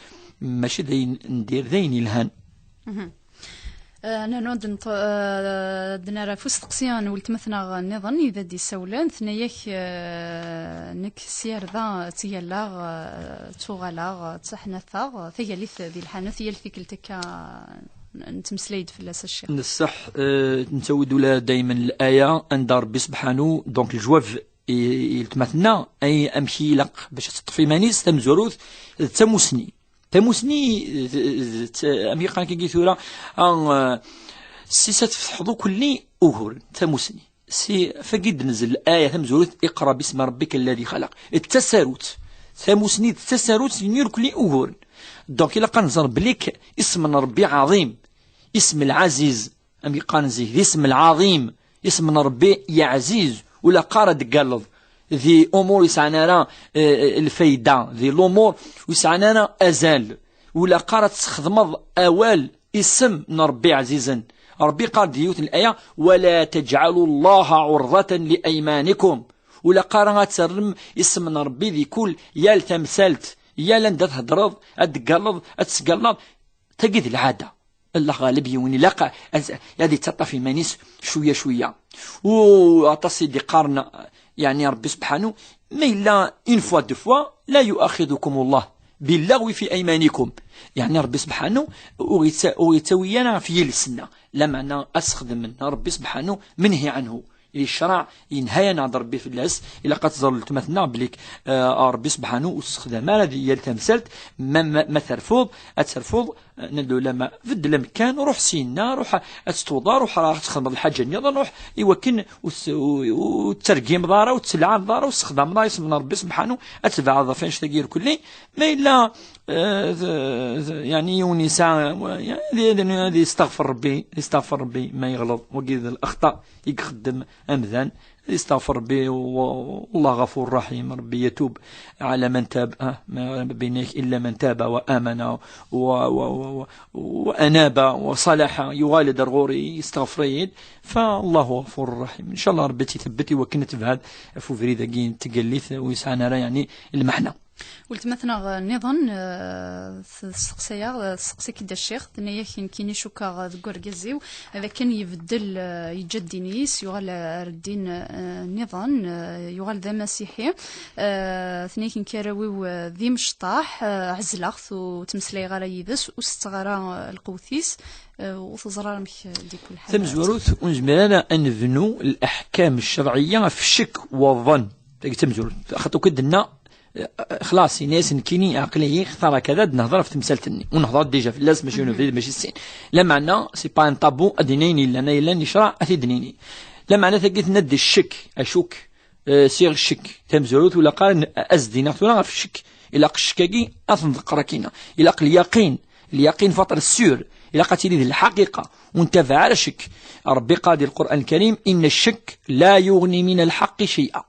mačči d ayen n dir, d ayen yelhan. Mhm. Eh, nernu ad nṭ-, eh, ad nara ɣef usteqsi n weltma-tneɣ nniḍen i d ad d-isawlen, tenna-yak, eh, nekk s yarda ttgalaɣ, eh, ttuɣaleɣ, eh, ttaḥnateɣ, tagalit di lḥanut, yal tikkelt akka nettmeslay-d fell-as a ccix. Nessaḥ, eh, nettawi-d ula daymen laya anda Ṛebbi subḥanu, donc, lejwab i, i weltma-tneɣ, ay, amek i ilaq bac ad teṭṭef iman-is, tamezwarut, d tamusni. Tamusni, d, d, d, amek i qqaren kagi tura, ah, eh, s-, s-, ad tfetḥeḍ ukulli uguren, tamusni. Si, fagi d-nzel laya tamezwarut, اقرأ باسم ربك الذي خلق. D tasarut. Tamusni d tasarut, nirkli uguren. Donc, ilaq ad nẓer belli k-, isem n Ṛebbi ɛaḍim. Isem lɛaziz, am yeqqaren zik, d isem lɛaḍim. Isem n Ṛebbi yeɛziz. Ula qqar ad d-ggalleḍ di umur yesɛan ara, eh, lfayda, di lumur yesɛan ara azal. Ula qqar ad tesxedmeḍ awal, isem n Ṛebbi ɛzizen. Ṛebbi qqar-d di yiwet n laya: "ولا تجعلوا الله عرضة لأيمانكم." Ula qqar ad terrem isem n Ṛebbi di kul, yal tamsalt, yal anda theddreḍ, ad d-teggalleḍ, ad tesgalleḍ. Tagi d lɛada. Allah ɣaleb, yiwen ilaq ad, ad yettaṭṭaf iman-is cwiya cwiya. U aṭas i d-iqqaren, yeɛni Ṛebbi subḥanu, ma yella une fois, deux fois, لا يؤاخذكم الله باللغو في أيمانكم. Yeɛni Ṛebbi subḥanu ur yettawi ara ɣef yiles-nneɣ, lameɛna asexdem n Ṛebbi subḥanu منهي عنه. Di ccṛeɛ yenha-yaneɣ-d Ṛebbi fell-as. Ilaq ad tẓer weltma-tneɣ belli, eh, Ṛebbi subḥanu ur t-sexdam ara di yal tamsalt, ma, ma, ma terfuḍ, ad terfuḍ, eh, n lulama, beddel amekkan, ruḥ syenna, ruḥ ad teṭṭuḍ, ruḥ ad txedmeḍ lḥaǧa nniḍen, ruḥ i wakken ur t-, ur, ur tettergimeḍ ara, ur tellɛaneḍ ara, ur tessexdameḍ ara isem n Ṛebbi subḥanu, ad tebɛeḍ ɣef annect-agi irkelli. Ma yella, eh, d, d, yeɛni yiwen yesɛa, yeɛni ad, ad, ad yesteɣfer Ṛebbi, yesteɣfer Ṛebbi ma yeɣleḍ, wagi d lexṭa i ixeddem amdan, ad isteɣfer Rebbi, wa-, والله غفور رحيم. Rebbi yatub ɛla man tab, ah, ma Rebbi yenna-yak: illa man taba wa amana wa, wa, wa, wa, wa anaba wa salaḥa, yuɣal-d ar ɣur-i, yesteɣfer-iyi-d, fa Allahu ɣafur raḥim. Ncallah Rebbi ad tt-itebbet i wakken ad tebɛed ɣef ubrid-agi n tgellit ur yesɛan ara, yeɛni, lmeḥna. Weltma-tneɣ nniḍen, eh, testeqsa-yaɣ, eh, testeqsa-k-id a ccix, tenna-yak: nekkini cukkeɣ deg urgaz-iw d akken ibeddel, eh, yeǧǧa ddin-is, yuɣal ar ddin, eh, nniḍen, eh, yuɣal d amasiḥi. Eh, tenna-yak: nekk arraw-iw, eh, d imecṭaḥ, eh, ɛezleɣ-t, ur ttmeslayeɣ ara yid-s, ur setteɣ ara, eh, lqewt-is, eh, ur teẓra amek, eh, di kul ḥal. Tamezwarut, ur nezmir ara ad nebnu leḥkam ccerɛiyya ɣef ccek wa ḍḍan. Tagi d tamezwarut. Axaṭer akk i d-tenna, eh, xlas, yenna-yas: nekkini, aql-iyi xtareɣ kada, ad nehḍer ɣef temsalt-nni. Ur nehḍer déjà fell-as, mačči n ubrid, mačči sin. Lameɛna, c'est pas un tabou, ad d-nini ayen yellan, ayen yellan yecreɛ, ad t-id-nini. Lameɛna tagi tenna-d ccek, acuk, eh, siɣ ccek, tamezwarut, ula qqaren, ad s-d-iniɣ tura ɣef ccek. Ilaq ccek-agi ad t-nḍeqqer akkin. Ilaq lyaqin, lyaqin, faṭer sûr. Ilaq ad tili d lḥaqiqa, ur ntabaɛ ara ccek. Rebbi qal di Lqur'an Lkarim: إن الشك لا يغني من الحق شيئا.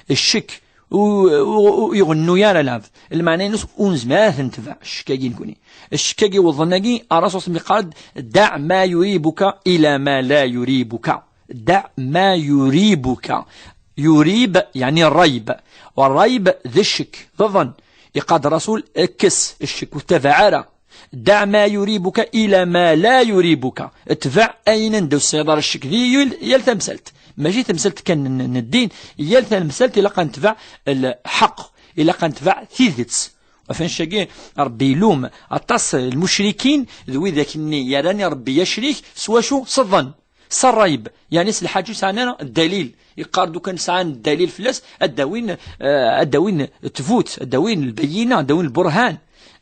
Ccek ur, ur, ur iɣennu ara lɛebd. Lmeɛna-ines ur nezmir ara ad t-netbeɛ, ccek-agi nekni. Ccek-agi weḍḍen-agi, Ṛṛasul s-, yeqqar-d: دع ما يريبك إلى ما لا يريبك. دع ما يريبك. Yurib, yeɛni ṛṛayb. Wa ṛṛayb d ccek, d ḍḍen. Iqqar-d Ṛṛasul: kkes ccek, ur ttabaɛ ara. دع ما يريبك إلى ما لا يريبك. Tbeɛ ayen anda ur tesɛiḍ ara ccek di yal, yal tamsalt. Mačči tamsalt kan n, n ddin, yal tamsalt ilaq ad netbeɛ lḥeqq, ilaq ad netbeɛ tidet. Ɣef annect-agi, Rebbi ilum aṭas n lmucrikin d widak-nni yerran i Rebbi acrik s wacu? S ḍḍen. S ṛṛayb, yeɛni s lḥaǧa ur sɛan ara ddalil. Yeqqar-d: lukan sɛan ddalil fell-as, ad d-awin, eh, ad d-awin ttbut, ad d-awin lbayyina, ad d-awin lburhan.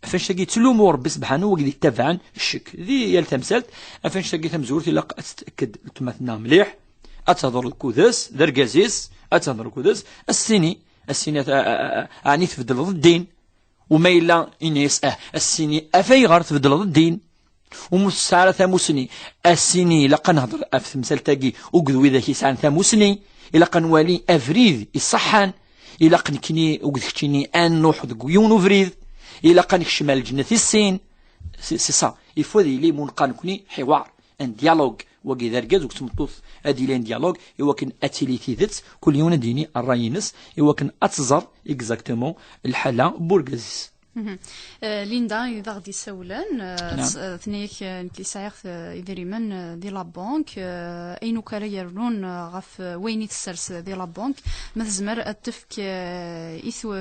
Ɣef annect-agi yettlumu Rebbi sebḥanu wid yettabaɛen ccek di yal tamsalt. Ɣef annect-agi tamezwarut ilaq ad tetked weltma-tneɣ mliḥ, ad tehder lkud-is, d argaz-is, ad tehder lkud-is, ad s-tini, ad s-tini, a-, a-, a-, a-, ɛni tbeddleḍ ddin? U ma yella, ini-as ah, a s-tini af ayɣer tbeddleḍ ddin. U ma ur tesɛi ara tamusni, a s-tini ilaq ad nehder ɣef temsalt-agi akked widak yesɛan tamusni, ilaq ad nwali abrid iṣeḥḥan, ilaq nekni akked keččini ad nruḥ deg yiwen ubrid, ilaq ad nekcem ar lǧennet i sin. C'est, c'est ça. Il faut ad yili, mu neqqar nekni, ḥiwar, un dialogue. Wagi d argaz, akked tmeṭṭut ad yili un dialogue, i wakken ad tili tidet, kul yiwen ad d-yini ṛṛay-ines, i wakken ad tẓer exactement lḥala n urgaz-is. Mhm. Eh, Linda i d aɣ-d-isawlen, eh, Naam. s-, eh, tenna-yak, eh, nekk sɛiɣ, eh, idrimen, eh, di la banque, eh, ayen akk ara yernun, eh, ɣef, eh, wayen i tessers, eh, di la banque, ma tezmer ad tefk, eh, i tw-,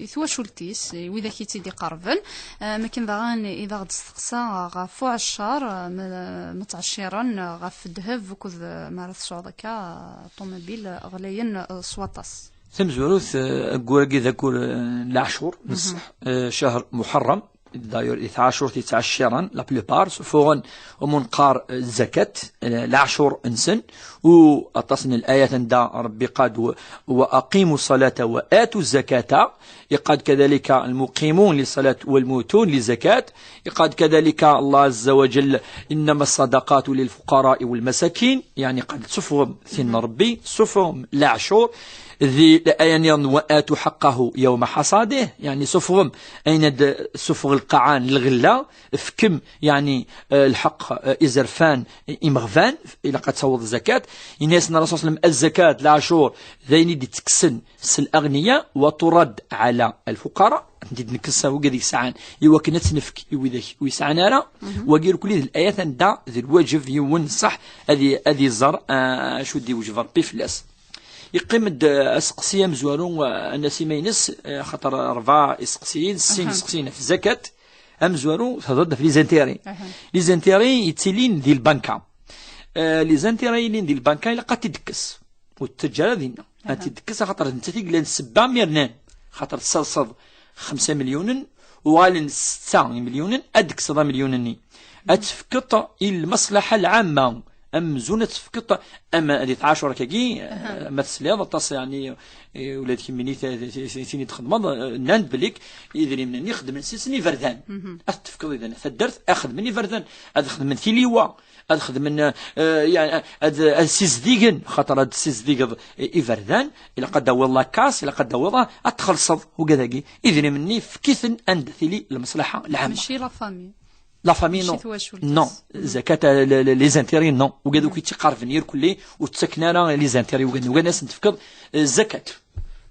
i twacult-is, i widak i tt-id-iqerben. Eh, makken daɣen i d aɣ-d-testeqsa ɣef uɛeccar, eh, ma, ma ttɛecciren, eh, ɣef ddheb, akked, eh, ma ara tesɛuḍ akka, eh, ṭumubil, eh, ɣlayen, eh, s waṭas. Tamezwarut, eh, aggur-agi d aggur, eh, n leɛcur, mhm, nṣeḥ, eh, cahr Muḥerrem, d'ailleurs, di tɛacurt yettɛecciren, la plupart, sufuɣen, umu neqqar, eh, zakat, eh, leɛcur-nsen, u aṭas n الآيات anda Rebbi قال: و-، وأقيموا الصلاة وآتوا الزكاة، يقال كذلك المقيمون للصلاة والموتون للزكاة، يقال كذلك الله عز وجل: إنما الصدقات للفقراء والمساكين، يعني قال سفهم ثن ربي، سفهم العشور، ذي الآية نيرن: وآتوا حقه يوم حصاده، يعني سفهم أين د-، سفغ القعان الغلة، فكم، يعني، آه، الحق، آه، إزرفان، إمغفان، إلا قد صوت الزكاة، إن يسن الرسول صلى الله عليه وسلم الزكاة العشور، ذين دي تكسن، s leɣniya, wa turad ɛala lfuqara, ad ten-id-nekkes wigad yesɛan, i wakken ad tt-nefk i widak ur yesɛan ara, wagi irkelli d layat anda d lwaǧeb yiwen ṣṣeḥ ad i-, ad iẓer, ah, acu d-iwjeb Rebbi fell-as. Yeqqim-d, ah, aseqsi amezwaru, ah, ad nas iman-is, ah, xaṭer rebɛa iseqsiyen, sin iseqsiyen ɣef zakat, amezwaru, thedder-d ɣef les intérêts. Les intérêts yettilin di lbanka. Ah, les intérêts yellan di lbanka ilaq ad t-id-tekkes. Ur tettaǧǧa ara dinna. Ad t-id-tekkes axaṭer d nettat i yellan ssebba mi rnan. Xaṭer tesserseḍ xemsa milyunen, uɣalen setta imelyunen, ad d-tekkseḍ amelyun-nni. Ad tefkeḍ i lmaslaḥa lɛamma. amzun ad tefkeḍ, ama di tɛacur akkagi, eh, ma tesliḍ aṭas, yeɛni, eh, ula d kemmini, t-, t-, t-, tin i txedmeḍ, eh, nnan-d belli idrimen-nni xedmen s isem iberdan. Ad t-tefkeḍ i taddart, ad xedmen iberdan, ad xedmen tiliwa, ad xedmen, eh, yeɛni, ad, ad sizdigen, xaṭer ad sizdigeḍ i-, iberdan, ilaq ad d-tawiḍ la casse, ilaq ad d-tawiḍ, ah, ad txellṣeḍ, ugad-agi, idrimen-nni efk-iten anda tili lmeṣlaḥa lɛamma. Mačči la famille. La famille, non. Mačči twacult. Non. Zakat, eh, le-, le-, les intérêts, non. Ugad akk i tt-iqerben irkelli, ur ttaken ara les intérêts, ugad, ugad ad sen-tefkeḍ, eh, zakat.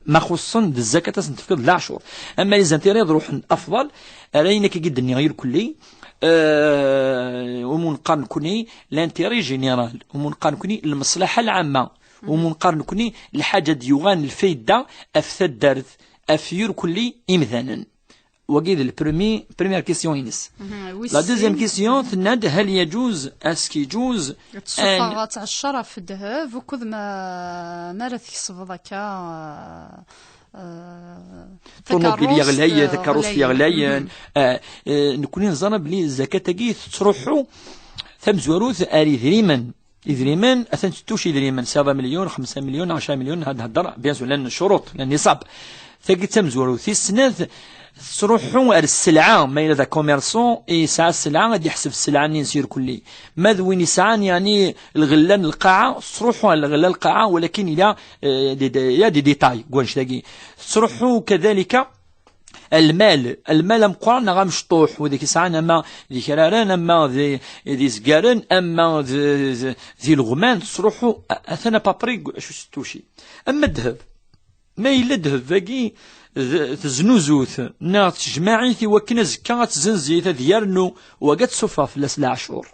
Ma xuṣṣen d zakat ad sen-tefkeḍ leɛcur. Ama les intérêts ad ruḥen afḍal, ar ayen akka i d-nniɣ irkelli, eh, umi neqqar nekni l'intérêt général, umi neqqar nekni lmeṣlaḥa lɛamma, umi neqqar nekni lḥaǧa d-yuɣan lfayda af taddart, af yirkelli imdanen. Wagi d le premier, première question-ines. La deuxième question, tenna-d, هل يجوز, est-ce qu'il يجوز, ad tsuffɣeḍ ɛecṛa ɣef ddheb, ukud ma, ma ara tkesbeḍ akka, eh, eh, ṭunubil yeɣlayen, eh, takeṛṛust yeɣlayen. Eh, eh, nekni neẓra belli zzakat-agi tettruḥu tamezwarut ar idrimen. Idrimen, atan tettuc idrimen, sɛiḍ amelyun, xemsa melyun, ɛecṛa melyun, ad nhedder, bien sûr, llan ccuruṭ, llan niṣab. Tagi d tamezwarut. Tis snat, tettruḥu ar sselɛa, ma yella d akummerṣu, yesɛa sselɛa, ad yeḥseb sselɛa-nni-ines irkelli. Ma d win yesɛan, yeɛni, lɣella n lqaɛa, tettruḥu ar lɣella n lqaɛa, walakin il y a, eh, des, des, il y a des détails, deg wannect-agi. Tettruḥu kadalika, lmal, lmal ameqqran neɣ amecṭuḥ, wid i yesɛan ama d ikraren, ama d, d izgaren, ama d, d, d ileɣman, tettruḥu a-, atan apapri acu s ttuci. Ama ddheb, ma yella ddheb-agi d, teznuzu-t neɣ tejmaɛ-it i wakken azekka ad tzenzi-t, ad yernu, wagi ad tsuffeɣ fell-as leɛcur.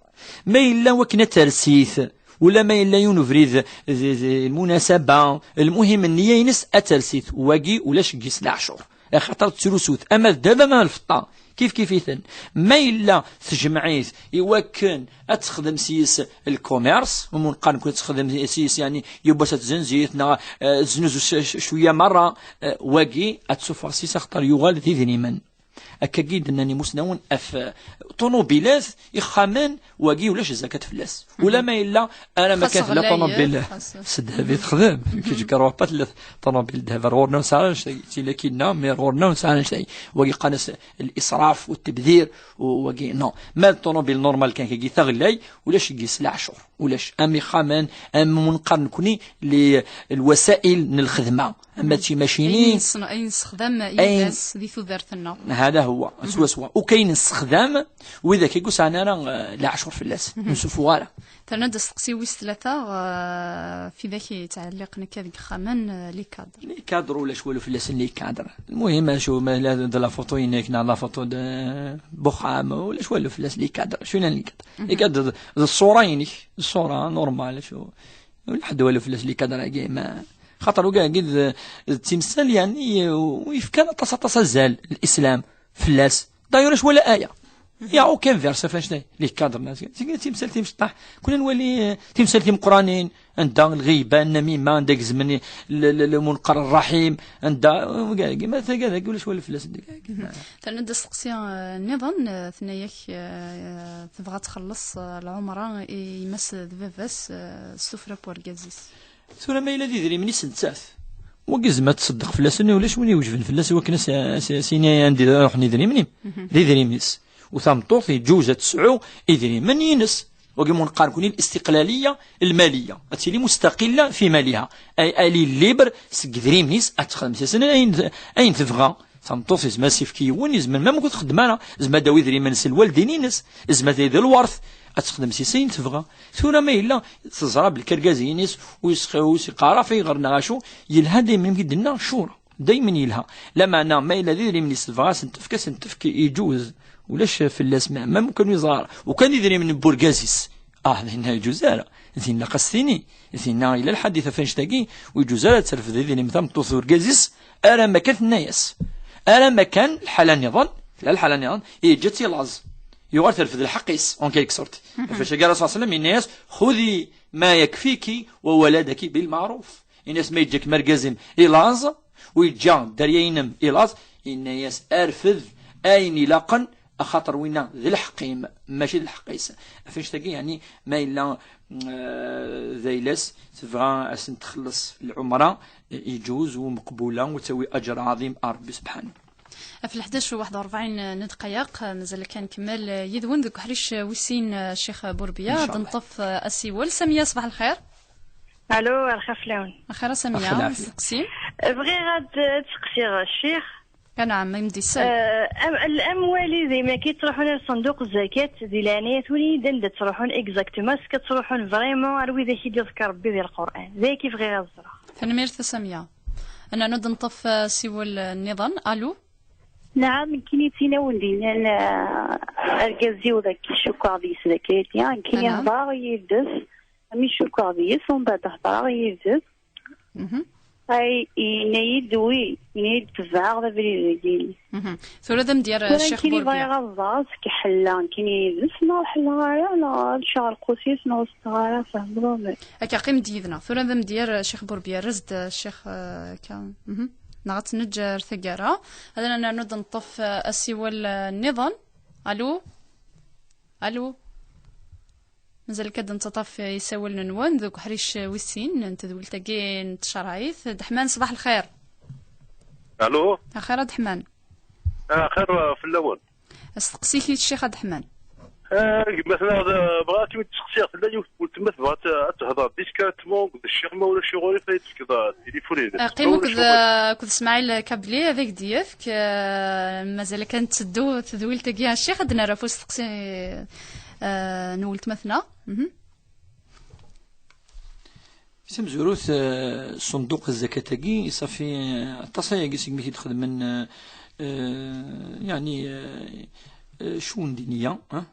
Ma yella wakken ad tersi-t, ula ma yella yiwen ubrid d, d, d munasaba, lmuhim nniya-ines ad tersi-t, wagi ulac deg-s leɛcur. Axaṭer ttrusu-t, ama d ddheb ama d lfeṭṭa, kif kif-iten. Ma yella tejmeɛ-it i wakken ad texdem s-yes lkumirs, umi neqqar nekni ad texdem s-yes, yeɛni, yiwwas ad tzenzi-t, neɣ, eh, teznuzu c-, c-, cwiya merra, eh, wagi ad tsuffeɣ s-yes axaṭer yuɣal d idrimen. Akkagi i d-nnan imusnawen ɣef, eh, ṭunubilat, ixxamen, wagi ulac zzakat fell-as. Ula ma yella, ara ma kan tella ṭunubil s ddheb i texdem, kečč garuḥ pa tella ṭunubil ddheb, ar ɣur-neɣ nesɛa anect-agi, tili kinna, mi ar ɣur-neɣ nesɛa anect-agi. Wagi qqaren-as l'israf u tebdir, u wagi, non. Ma d ṭunubil normal kan kagi taɣellay, ulac deg-s leɛcur. Ulac am ixxamen, am umi neqqar nekni li, lwasail n lxedma. Ama d timacinin. Ayen nesexdam yal ass di tudert-nneɣ. Hada huwa, swaswa. Akk ayen nessexdam, widak i yesɛan ara, eh, leɛcur fell-as. Ur nessuffuɣ ara. Terna-d asteqsi wis tlata, eh, f widak yettɛelliqen akka deg yixxamen, eh, les cadres. Les cadres ulac walu fell-asen les cadres. Lmuhim, acu, ma la, d la photo-inek neɣ la photo de n uxxam, ulac walu fell-as les cadres. Acu yellan les cadres? Les cadres d, d ṣṣura-inek, d ṣṣura normal, acu. Ulac ḥedd walu fell-as les cadres-agi, ma xaṭer wagi d, d timsal, yeɛni, ur yefkan aṭas, aṭas azal l'islam fell-as. D'ailleurs, ulac wala aya. Il y a aucun verset ɣef annect-a, les cadres, timsal timecṭaḥ. Kunna nwali, eh, timsal timeqqranin, anda lɣiba, nnamima, anda gezmen l-, l-, l-, munqer rraḥim, anda, eh, ma tagad, ulac wala fell-as. Terna-d asteqsi, eh, nniḍen, eh, tenna-yak, eh, tebɣa ad txelleṣ, eh, lɛumra i yemma-s d baba-s, eh, s tuffra n wergaz-is. Tura ma yella d idrimen-is nettat, wagi yezmer ad tṣeddeq fell-asen, ulac win iwejben fell-as i wakken as-, as-, as-yini anda ruḥen idrimen-im. D idrimen-is. U tameṭṭut yeǧǧuz ad tesɛu idrimen-ines. Wagi umi neqqar nekni الاستقلالية المالية. Ad tili mustaqilla fi maliha. Ay, elle est libre seg idrimen-is, ad texdem s-yasen ayen, ayen tebɣa. Tameṭṭut yezmer ad s-yefk yiwen, yezmer ma ur texdem ara, yezmer ad d-tawi idrimen-is lwaldin-ines, yezmer ad d-tawi lwert, ad texdem s-yes ayen tebɣa. Tura ma yella teẓra belli argaz-ines ur yesxi-, ur s-yeqqar ara ɣef ayɣer neɣ acu, yelha daymen mi d-nenna ccura. Daymen yelha. Lameɛna ma yella d idrimen-is tebɣa ad sen-tefk, ad sen-tefk, yeǧuz. Ulac fell-as ma, ma ur kan ur yeẓra ara. U kan idrimen n urgaz-is. Ah, dinna yeǧuz ara. Dinna ilaq ad s-tini. Dinna yella lḥadit ɣef annect-agi, ur yeǧuz ara ad terfed idrimen tameṭṭut d urgaz-is, ara ma kan tenna-yas. Ara ma kan lḥala nniḍen, tella lḥala nniḍen, yeǧǧa-tt i laẓ. Yuɣal terfed lḥeqq-is, en quelque sorte. Ɣef wacagi ara ṣṣallam yenna-yas: خذي ما يكفيك وولدك بالمعروف. Yenna-yas: ma yeǧǧa-kem argaz-im i laẓ, u yeǧǧa dderya-inem i laẓ, yenna-yas: rfed ayen ilaqen axaṭer winna d lḥeqq-im, mačči d lḥeqq-is. Ɣef annect-agi, yeɛni, ma yella, eh, d ayla-s tebɣa ad sen-txelleṣ lɛumra, eh, iǧuz u meqbula u tawi aǧer ɛḍim ar Rebbi subḥanahu. Ɣef leḥdac u waḥed u rebɛin n ddqayeq, mazal kan nkemmel yid-wen deg uḥric wis sin, Ccix Burbiya, ad nṭef asiwel. Samiya, ṣbaḥ lxir. Alo, ar lxir fell-awen. Axir a Samiya, asteqsi. Bɣiɣ ad, ad seqsiɣ ccix. Anɛam, imdisen. Eh, am-, l-, amwali daymi akka yettruḥun ar ṣenduq zzakat, di leɛnaya-twen, anda ttruḥun exactement, est-ce que ttruḥun vraiment ar widak i d-iḍker Rebbi di Lqur'an? D ayagi bɣiɣ ad ẓreɣ. Tanemmirt a Samiya. Ad nernu ad nṭef, eh, asiwel, eh, nniḍen. Alo? Naɛam, nekkini d tin awen-d-yennan, eh, argaz-iw dagi, cukkeɣ deg-s d akayati. Nekkini hḍereɣ yid-s, mi cukkeɣ deg-s, umbeɛd hḍereɣ yid-s. Mhm. Ay, yenna-yi-d wi, yenna-yi-d tebɛeɣ abrid-agi. Mhm. Tura d amdyar, tura Ccix nekkini Burbiya. Bɣiɣ ad ẓreɣ, ad ḥelleɣ nekkini yid-s, neɣ ḥelleɣ ara, neɣ ad ččeɣ lqut-is, neɣ ur setteɣ ara, fehmeḍ? Akka, qqim-d yid-neɣ. Tura d amdyar, Ccix Burbiya, err-as-d, Ccix, eh, akka. Mhm. Neɣ ad tt-neǧǧ ar taggara. Ad nernu ad neṭṭef, eh, asiwel, eh, nniḍen. Alo? Alo? Mazal akka ad nettaṭṭaf isawalen-nwen deg uḥric wis sin n tedwilt-agi n tcerɛit. Deḥman, ṣbaḥ lxir. Alo? Axir a Deḥman. Axir, uh, fell-awen. Asteqsi-k i ccix a Deḥman. Ah, gma-tneɣ, uh, bɣiɣ ad kem-id-steqsiɣ, tella yiwet n weltma tebɣa ad, ad tehder discrètement d ccix, ma ulac uɣilif ad yi-d-tefkeḍ, uh, tilifun-ines. Ah, qqim akked, uh, akked Smaɛil Kabli ad ak-d-yefk, uh, mazal kan tetteddu tedwilt-agi a ccix, ad d-nerr ɣef usteqsi, uh, n weltma-tneɣ. Mhm. Tamezwarut, eh, ṣunduq zzakat-agi, ṣafi, eh, aṭas ayagi segmi i t-id-xedmen, eh, eh, yeɛni, eh, eh, ccun diniya, eh,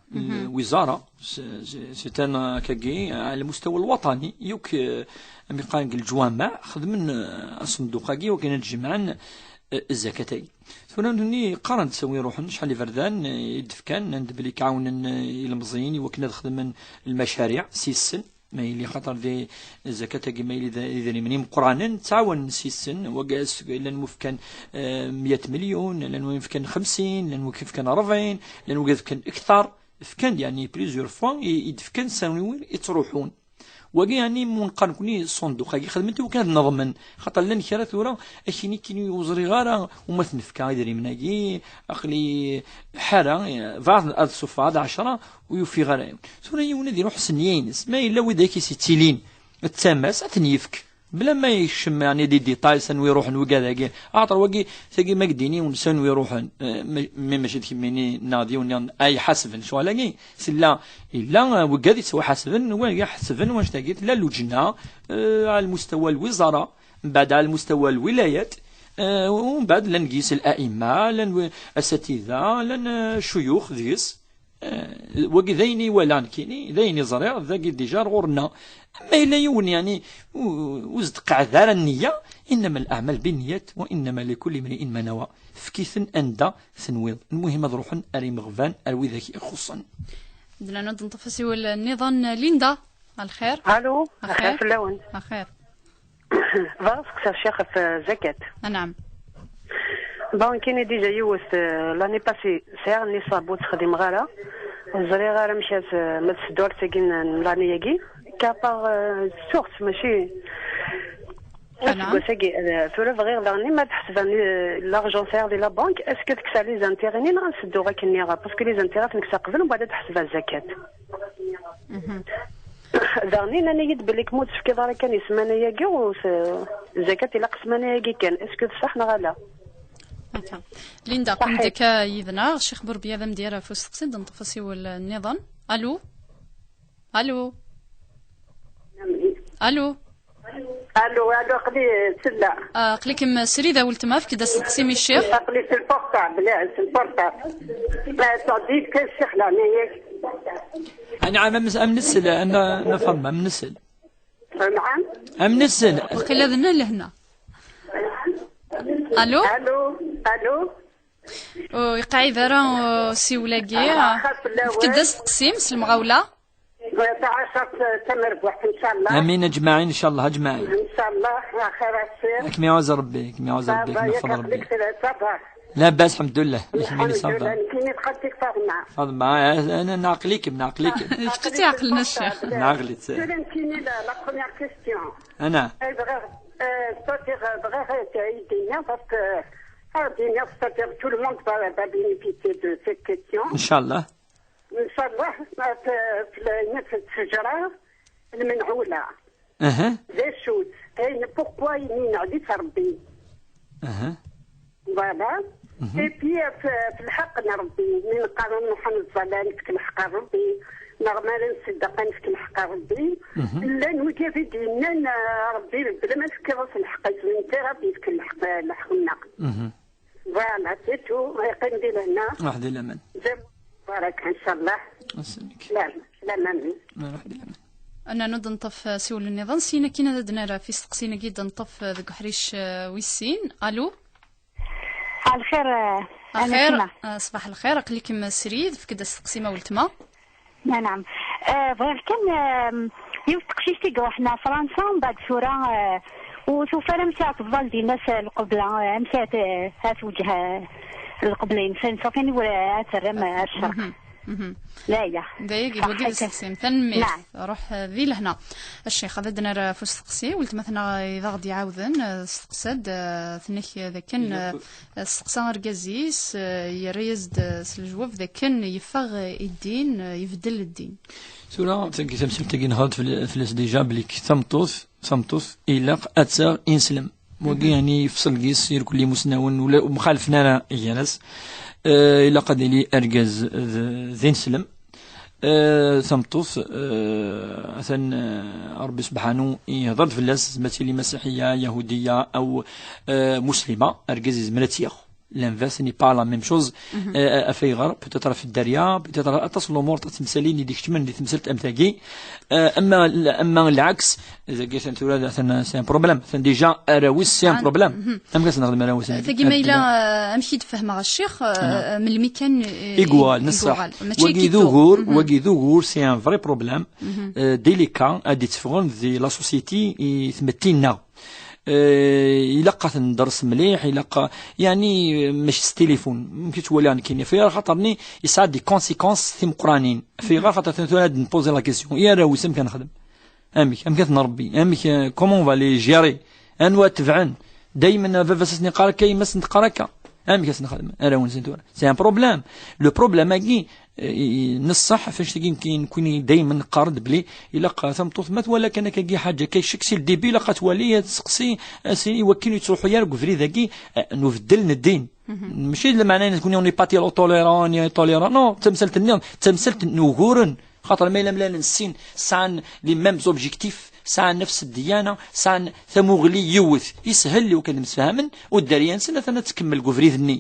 lwizara, s-, s-, c'est un, eh, kagi, eh, ɛla lmustawa lwaṭani, yakk, eh, am iqqaren deg leǧwameɛ, xedmen, eh, aṣunduq-agi, wakken ad jemɛen, eh, zzakat-agi. Tura nutni qqaren-d s anwa iruḥen, acḥal iberdan, eh, i d-fkan, nnan-d belli k-ɛawnen, eh, ilemẓiyen i wakken ad xedmen lmacariɛ s yes-sen. Ma yili xaṭer di zzakat-agi, ma yili d idrimen imeqqranen, ttɛawanen s yes-sen, wagi llan win fkan, eh, meyya milyun, llan win fkan xemsin, llan win fkan rebɛin, llan win fkan kter, fkan-d, yeɛni, plusieurs fois i, i d-fkan s anwi i ttruḥun. Wagi, yeɛni, mu neqqar nekni ṣunduq-agi, xedmen-t i wakken ad neḍmen, xaṭer llan kra tura, akini kini ur ẓriɣ ara, uma t-nefka idrimen-agi, aql-i ḥara, bɣiɣ ad ṣufeɣ, ad ɛecra, ur yufiɣ ara yiwen. Tura yiwen ad iruḥ s nniya-ines. Ma yella widak i s-yettilin d tama-s, ad ten-yefk. Bla ma yekcem, yeɛni, di détails, s anwi iruḥen wigad-agi. Axaṭer wagi, tagi ma k-d-ini ur nesɛi anwi iruḥen, eh, ma-, mi mačči d kemmini neɣ d yiwen niḍen ay ḥasben ccɣel-agi. Tella, yella, eh, wigad yettwaḥasben, wagi ḥesben wanect-agi. Tella lujna, eh, ɛla lmustawa lwizara, mbeɛd ɛla lmustawa lwilayat, eh, u mbeɛd llan deg-s l'aimma, llan wi-, asatida, llan, eh, ccuyux deg-s. Eh, wagi d ayen i walaɣ nekkini, d ayen i ẓriɣ, dagi déjà ar ɣur-nneɣ. Ma yella yiwen, yeɛni, u-, ur s-d-qeɛɛed ara nniya, إنما الأعمال بالنيات وإنما لكل امرئ ما نوى. Efk-iten anda tenwiḍ. Lmuhim ad ruḥen ar imeɣban, ar widak ixuṣṣen. Dina ad nṭef asiwel nniḍen, Linda. Alxir. Alo, axir. Axir fell-awen. Axir. Bɣiɣ ad seqsiɣ ccix ɣef, eh, zakat. Anɛam. Bon, kini déjà yiwet, eh, l'année passée, sɛiɣ nniṣab ur tt-xdimeɣ ara. Ur ẓriɣ ara amek ad, eh, ma d tseddurt-agi n, n l'année-agi. Car par, eh, sorte, mačči. Anɛam. Aseggas-agi, eh, tura bɣiɣ daɣen ma ad ḥesbeɣ, eh, l'argent sɛiɣ di la banque, est-ce que ad kkseɣ les intérêts-nni neɣ ad sedduɣ akkenni? Parce que les intérêts ad ten-kkseɣ qbel, mbeɛd ad ḥesbeɣ zakat. Mhm. Daɣen, nnan-iyi-d belli kem ur d-tefkiḍ ara kan i ssmana-agi, u s-, zakat ilaq ssmana-agi kan. Est-ce que d ṣṣeḥ neɣ ala? Akka. Linda, qqim-d akka yid-neɣ. Ccix Burbiya d amdyar ɣef usteqsi, ad d-neṭṭef asiwel nniḍen. Alo? Alo? Alo? Alo, alo, aql-i sella. Ah, aql-ikem srid a weltma, efk-d asteqsi-m i ccix. Aql-i s lportable, s lportable. Ma tɛeddi kan ccix leɛnaya-k. Anɛam, am, am nsel, a Nna, Nna Faḍma, am nsel. Anɛam? Am nsel. Waqila d Nna Lehna. Alo? Alo, alo. Ur yeqɛid ara usiwel-agi. Axir fell-awen. Efk-d asteqsi-m s lemɣawla. Taɛica tamerbuḥt, ncallah. Amin, ajmaɛin, ncallah, ajmaɛin. Ncallah, axir a sir. Ad kem-iɛuz Rebbi, ad kem-iɛuz Rebbi, ad kem-iḥfeḍ Rebbi. Baba, yak aql-ik tlata, baba. لاباس، الحمد لله. الحمد لله. نكيني خالتك فاطمة. فاطمة، آه، أنا نعقليكم، نعقليكم. شفتي عقلنا الشيخ؟ نعقلك. سير نكيني la, la première question. أنا. إيه، بغير، آه، c'est-à-dire، آه، بغير تعيدينا parce que، آه، دينا، c'est-à-dire tout le monde va, va bénéficier de cette question. إن شاء الله. إن شاء الله، آه، في، في العين، في الشجرة المنعولة. أها. ذا شوت. كاين pourquoi ينين عليك ربي. أها. Voilà. Et puis، في، في الحق نربي، من قال نحن الظلام في الحق ربي، نغمال نصدق في الحق ربي. لأن وجه في ديننا، ربي بلا ما تكرس الحق، انت ربي في الحق، الحق. Voilà، c'est tout. يقيم دي لهنا. واحد الأمان. زين. بارك إن شاء الله. السلام عليكم. لا، لا، ما من. واحد الأمان. أنا نود نطف سيول النظام، سينا كينا دنارا في سقسينا جدا نطف ذو حريش، آه، ويسين. ألو؟ الخير، آه، أنا الخير، سيما. آه، صباح الخير، أقليكم سريد، في كده سقسي ما ولتما. نعم. آه، بغيت كان، آم، يوسف تقشيشتي قوحنا فرنسا، ومن بعد سورة، آه، وشوف أنا مشات الظل دي الناس القبلة، آه، مشات، آه، هات وجه، آه، القبلة، إنسان صافي ولا ترم الشرق. لا، يا. دايق يبغي صحيت. يسقسي. مثلا ميت. نعم. روح ذي لهنا. الشيخ، هذا دنا راه فوس سقسي، ولتمثنا إذا غادي يعاودن، آه، سقسد، آه، ثنك ذاكن، آه، سقسا أرقازيس، آه، يريزد، آه، سلجواب ذاكن يفغ الدين، آه، يبدل الدين. Tura, tagi tamsalt-agi nehḍer-d fell-, fell-as déjà, belli tameṭṭut, tameṭṭut ilaq ad taɣ inslem. Wagi, yani, yefṣel gis irkelli imusnawen, ula ur mxalfen ara gar-as. Eh, ilaq ad yili argaz d, d ineslem. Eh, tameṭṭut, eh, atan, eh, Ṛebbi subḥanu ihḍer-d fell-as, ma tili masiḥiya, yahudiya, aw, eh, muslima, argaz yezmer ad tt-yaɣ. L'inverse n'est pas la même chose. Euh, ɣef ayɣer, peut-être ɣef dderya, peut-être aṭas n lumuṛ, aṭas n temsalin i d-ikecmen di temsalt am tagi. Euh, ama, ama lɛaks, dagi atan tura, atan, c'est un problème. Atan déjà, arraw-is, c'est un problème. Amek ad s-nexdem arraw-is? Tagi ma yella, euh, amek i d-fehmeɣ a ccix, euh, melmi kan, euh, i yuɣal, neṣṣaḥ. Mačči wagi d ugur, wagi d ugur, c'est un vrai problème. Euh, délicat, ad d-itteffɣen di la société i tmetti-nneɣ. Eh, ilaq ad ten-nders mliḥ, ilaq, yeɛni, mačči s tilifun. Amek i ttwaliɣ nekkini? Ɣef ayɣer? Xaṭer-nni yesɛa des conséquences timeqqranin. Ɣef ayɣer? Xaṭer tura ad npozi la question i arraw-is, amek ad nexdem? Amek, amek ad t-nṛebbi? Amek, eh, comment on va les gérer? Anwa ad tebɛen? Daymen baba-s ad sen-iqqar akka, yemma-s ad sen-teqqar akka. Amek ad s-nexdem arraw-nsen tura? C'est un problème. Le problème-agi, Eh, i-, i-, neṣṣaḥ, ɣef annect-agi nekki, nekkini daymen neqqar-d belli ilaq tameṭṭut ma twala kan akkagi ḥaǧa, akka ccek si le début, ilaq ad twali, ad tseqsi, eh, si, i wakken ur yettruḥu ara deg ubrid-agi, eh, n ubeddel n ddin. Mačči d lmeɛna nekkni on n'est pas tolérant, on est tolérant. Non, d tamsalt-nni, d tamsalt n uguren. Xaṭer ma yella mlalen sin, sɛan les mêmes objectifs, sɛan nefs ddiyana, sɛan tamuɣli yiwet. Yeshel i wakken ad msefhamen, u dderya-nsen atan ad tkemmel deg ubrid-nni.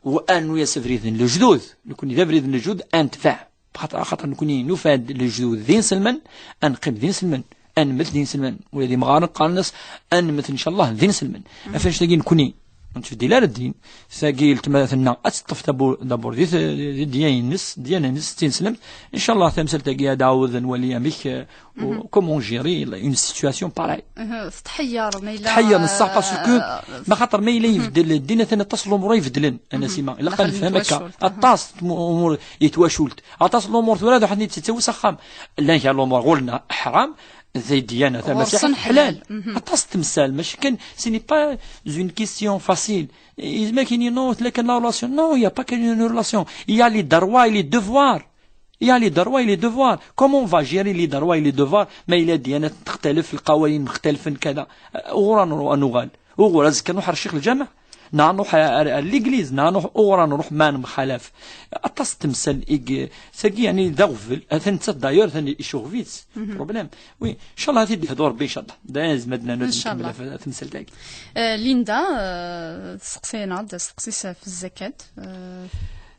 Wa anu-yas abrid n lejdud, nekkni d abrid n lejdud ad netbeɛ. Xaṭer, xaṭer nekkni nufa-d lejdud d inselmen, ad neqqim d inselmen, ad nemmet d inselmen. Ula d imɣaren qqaren-as ad nemmet, ncallah, d inselmen. Ɣef annect-agi nekkni ur nettbeddil ara ddin. Tagi, letma tenna ad teṭṭef d'abord, d'abord di t-, di ddiyana-ines, ddiyana-ines d tineslemt. Ncallah, tamsalt-agi ad ɛawed ad nwali amek, eh, comment gérer une situation pareille. Aha, tetḥeyyareḍ ma yella, tetḥeyyareḍ, neṣṣaḥ, parce que, eh, ma xaṭer ma yella ibeddel ddin, atan aṭas n lumuṛ i ibeddlen, a Nasima. Ilaq ad nefhem akka. Aṭas n umur i twacult. Aṭas n lumuṛ tura d waḥed i d-tettawi s axxam. Llan kra lumuṛ ɣur-neɣ ḥram, di ddiyana tamasiḥit ḥlal. Aṭas n temsal, mačči kan, ce n'est pas une question facile. Yezmer ad k-yini, non, tella kan la relation. Non, il y a pas qu'une relation. Il y a les droits et les devoirs. Il y a les droits et les devoirs. Comment on va gérer les droits et les devoirs? Ma yella ddiyana textalef, lqawanin mextalefen, kada. Uɣur ad nuɣal? Uɣur azekka nruḥ ar ccix lǧameɛ? Neɣ nruḥ ar, ar, ar l'église? Neɣ nruḥ, uɣur ad nruḥ ma nemxalaf? Aṭas n temsal i, sagi, yani, d aɣbel. Atan nettat d'ailleurs, atan icuɣeb-itt. Problème. Oui, ncallah ad t-id-yehdu Rebbi, ncallah. D ayen nezmer ad d-nernu, ad nkemmel ɣef temsalt-agi. Eh, Linda, eh, testeqsi-aneɣ-d, testeqsi-s ɣef zzakat. Eh,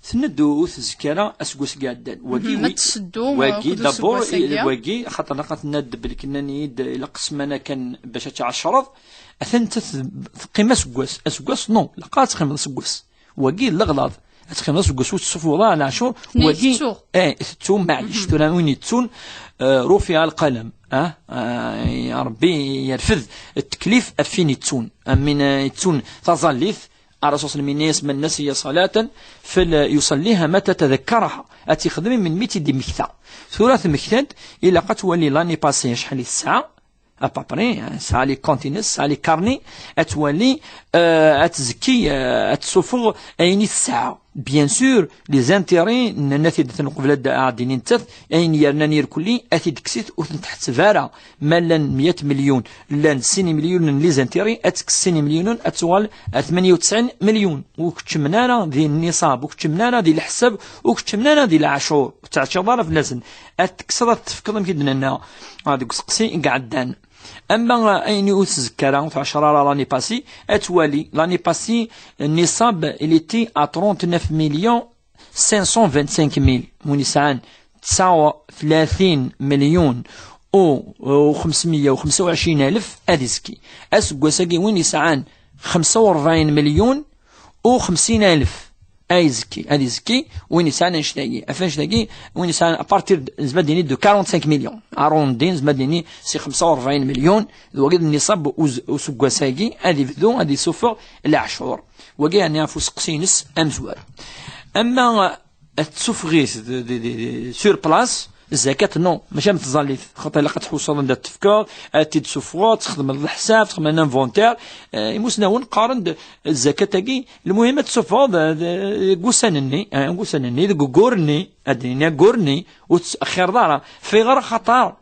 tenna-d ur tezki ara aseggas i iɛeddan. Wagi, ma oui, tesseddu, wagi, d'abord, wagi, xaṭer naqat tenna-d belli nnan-iyi-d ilaq ssmana kan bac ad tɛecreḍ. Atan nettat teqqim aseggas. Aseggas, non, ilaq ad teqqimeḍ aseggas. Wagi d leɣlaḍ. Ad teqqimeḍ aseggas ur tettṣuffuḍ ara leɛcur. Wagi, tettu. Eh, tettu, maɛlic. Tura win yettun, eh, rufiɛ lqalem. Ah, eh, Rebbi yerfed tteklif ɣef win yettun. Am win, eh, yettun taẓallit, Ṛṛasul s-, mi yenna-yas: "من نسي صلاة فليصلها متى تذكرها." Ad tt-ixdem melmi tt-id-immekta. Tura temmekta-d, ilaq ad twali l'année passée acḥal i tesɛa, à peu près, hein, tesɛa les comptes-ines, tesɛa les carnets, ad twali, euh, ad tzekki, euh, ad tessufeɣ ayen i tesɛa. Bien sûr, les intérêts, nenna-t-id, ad ten-neqbel ad, ad d-inin nettat, ayen yernan irkelli, ad t-id-tekkes, ur ten-tḥetteb ara. Ma llan meyya milyun, llan sin imelyunen n les intérêts, ad tekkes sin imelyunen, ad tuɣal ar tmenya u tesɛin milyun. Ur keččmen ara di nniṣab, ur keččmen ara di leḥsab, ur keččmen ara di leɛcur. Ur teɛciḍ ara fell-asen. Ad tekkseḍ, ad tefkeḍ, amek i d-nenna, ah, deg useqsi i iɛeddan. Ama, ah, ayen ur tzekka ara, ur tɛeccer ara l'année passée, ad twali. L'année passée, nniṣab, il était à trente-neuf millions cinq cent vingt-cinq mille. Win yesɛan tesɛa u tlatin milyun u, u xemsmeyya u xemsa u ɛecrin alef ad izekki. Aseggas-agi, win yesɛan xemsa u rebɛin milyun u xemsin alef ad izekki, ad izekki. Win yesɛan annect-agi, ɣef annect-agi, win yesɛan à partir de, nezmer ad d-nini, de quarante-cinq millions, arrondi, nezmer ad d-nini si xemsa u rebɛin milyun, d wagi d nniṣab uz-, useggas-agi, ad ibdu, ad isuffeɣ leɛcur. Wagi, yeɛni, ɣef useqsi-ines amezwaru. Ama ad tessufeɣ-it d, d, d, d, sur place, zzakat, non, mačči am tẓallit, xaṭer ilaq ad tḥusseḍ anda tefkeḍ, ad t-id-tessufɣeḍ, txedmeḍ leḥsab, txedmeḍ un inventaire. Eh, imusnawen qqaren-d zzakat-agi, lmuhim ad tessufɣeḍ, eh, d-, deg ussan-nni, eh, deg ussan-nni, deg ugur-nni, ad d-nini agur-nni, ur tettxiriḍ ara. Fayɣer? Axaṭer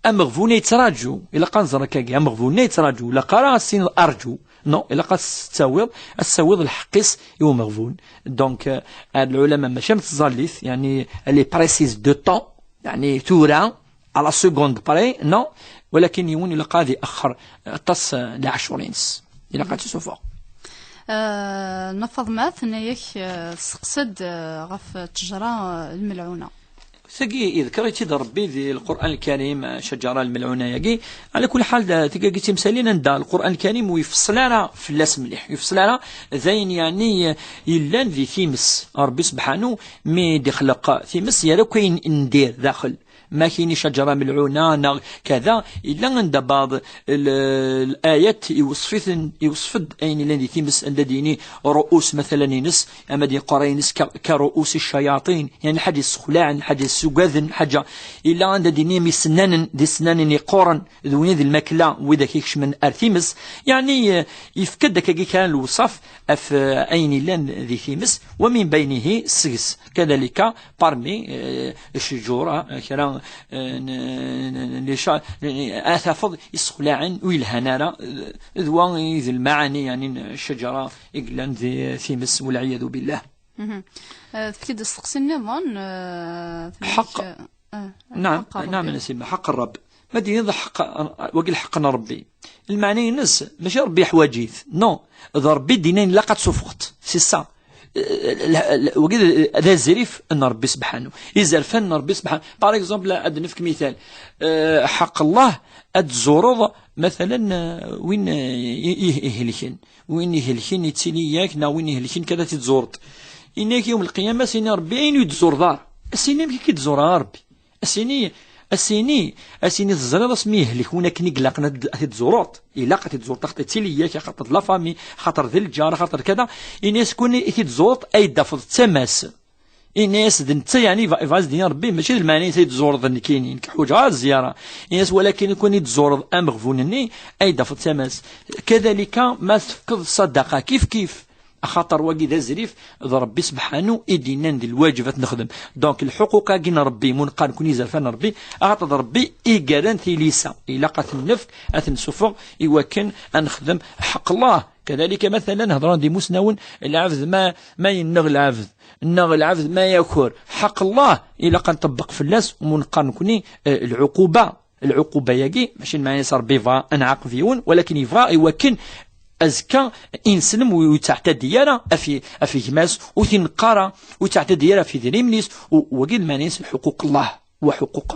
ameɣbun a yettraǧu, ilaq ad nẓer akkagi, ameɣbun a yettraǧu, ilaq ara ad s-tiniḍ arǧu. Non, ilaq ad s-tawiḍ, ad s-tawiḍ lḥeqq-is i umeɣbun. Donc, euh, ar lɛulama mačči am tẓallit, yeɛni, elle est précise de temps, yeɛni, tura, à la seconde près, non, walakin yiwen ilaq ad iɛexxer aṭas, euh, leɛcur-ines. Ilaq ad tt-isuffeɣ. Euh, Nna Faḍma tenna-yak, euh, testeqsa-d, euh, ɣef ttejra, euh, lmelɛuna. Tagi, iḍker-itt-id Ṛebbi di Lqur'an Lkarim, ccajara lmelɛuna-yagi. Ɛla kulli ḥal, da, tagi d timsalin anda Lqur'an Lkarim ur ifeṣṣel ara fell-as mliḥ. Ur ifeṣṣel ara d ayen, yeɛni, yellan di times. Ṛebbi sebḥanu, mi d-ixleq times, yerra akk ayen n dir daxel. Ma kini ccajara melɛuna, neɣ kada, yella anda baḍ l-, l-ayat iweṣf-iten, iweṣf-d ayen yellan di times, anda d-yini ṛu'us, matalan, ines, ama d iqerra-ines ka, ka ṛu'us ccayaṭin, yeɛni lḥaǧa yessexlaɛen, lḥaǧa yessugaden, lḥaǧa. Illa anda d-yini am isennanen, d isennanen iqquren, d win i d lmakla, widak ikecmen ar times. Yeɛni, eh, yefka-d akkagi kra n lewṣaf ɣef, eh, ayen yellan di times, wa min baynihi seg-s. Kadalika, parmi, eh, ccjura, eh, kra, eh, n, n, n, n, n, ad tafeḍ yessexlaɛen, ur yelhan ara, eh, d wa i d lmaɛani, yeɛni, n ccajara i yellan di times, walɛiyadu billah. Mhm. Eh, tefki-d asteqsi nniḍen, eh, tenna-k, ḥeqq, eh, eh, naɛam, ḥeqq Ṛebbi. Naɛam, a Nasima, ḥeqq Ṛebb. Ma d-tiniḍ ḥeqq, wagi lḥeqq n Ṛebbi. Lmeɛna-ines, mačči Ṛebbi yeḥwaǧ-it. Non, d Ṛebbi d-yennan ilaq ad tsuffɣeḍ. C'est ça. Eh, l-, l-, wagi d, d azrif n Ṛebbi sebḥanu. Izerfan n Ṛebbi sebḥanu. Par exemple, ad d-nefk mital. Eh, ḥeqq Allah ad tzureḍ, matalan, eh, win, eh, i, i, ihelken. Win ihelken yettili yak, neɣ win ihelken kan ad t-id-tzureḍ. Ini-ak yawm lqiyama, as-ini Ṛebbi ayen ur yi-d-tzureḍ ara. As-ini amek i k-id-zureɣ a Ṛebbi. As-ini, as-ini, as-ini teẓriḍ asmi yehlek win akken i ilaqen ad, ad t-id-tzureḍ. Ilaq ad t-id-tzureḍ, axaṭer yettili yak, axaṭer d la famille, axaṭer d lǧar, axaṭer kada. Ini-as kuni i t-id-tzureḍ, ad yi-d-tafeḍ d tama-s. Ini-as d netta, yeɛni, yebɣa, yebɣa ad s-d-yini Ṛebbi, mačči d lmeɛna-ines ad yi-d-tzureḍ nekkini, nekk ḥwaǧeɣ ara ẓẓyara. Ini-as walakin kuni i d-tzureḍ ameɣbun-nni, ad yi-d-tafeḍ d tama-s. Kadalika, ma tefkeḍ ṣṣadaqa, kif kif. Axaṭer wagi d azrif, d Ṛebbi sebḥanu i d-yennan d lwaǧeb ad t-nexdem. Donc, lḥuquq-agi n Ṛebbi, mu neqqar nekkni izerfan n Ṛebbi, axaṭer d Ṛebbi i yerran tilisa. Ilaq ad ten-nefk, ad ten-nsuffeɣ, i wakken ad nexdem ḥeqq Allah. Kadalika, matalan, hedṛen-d imusnawen, lɛebd ma, ma yenneɣ lɛebd, neɣ lɛebd ma yaker, ḥeqq Allah, ilaq ad nṭebbeq fell-as, mu neqqar nekkni, eh, lɛuquba. Lɛuquba-yagi, mačči lmeɛna-s Ṛebbi yebɣa ad nɛaqeb yiwen, walakin yebɣa i wakken azekka ineslem ur yettɛettadi ara ɣef, ɣef gma-s, ur t-ineqq ara, ur yettɛettadi ara ɣef idrimen-is, u wagi d lmeɛna-s lḥuquq Allah wa ḥuquq,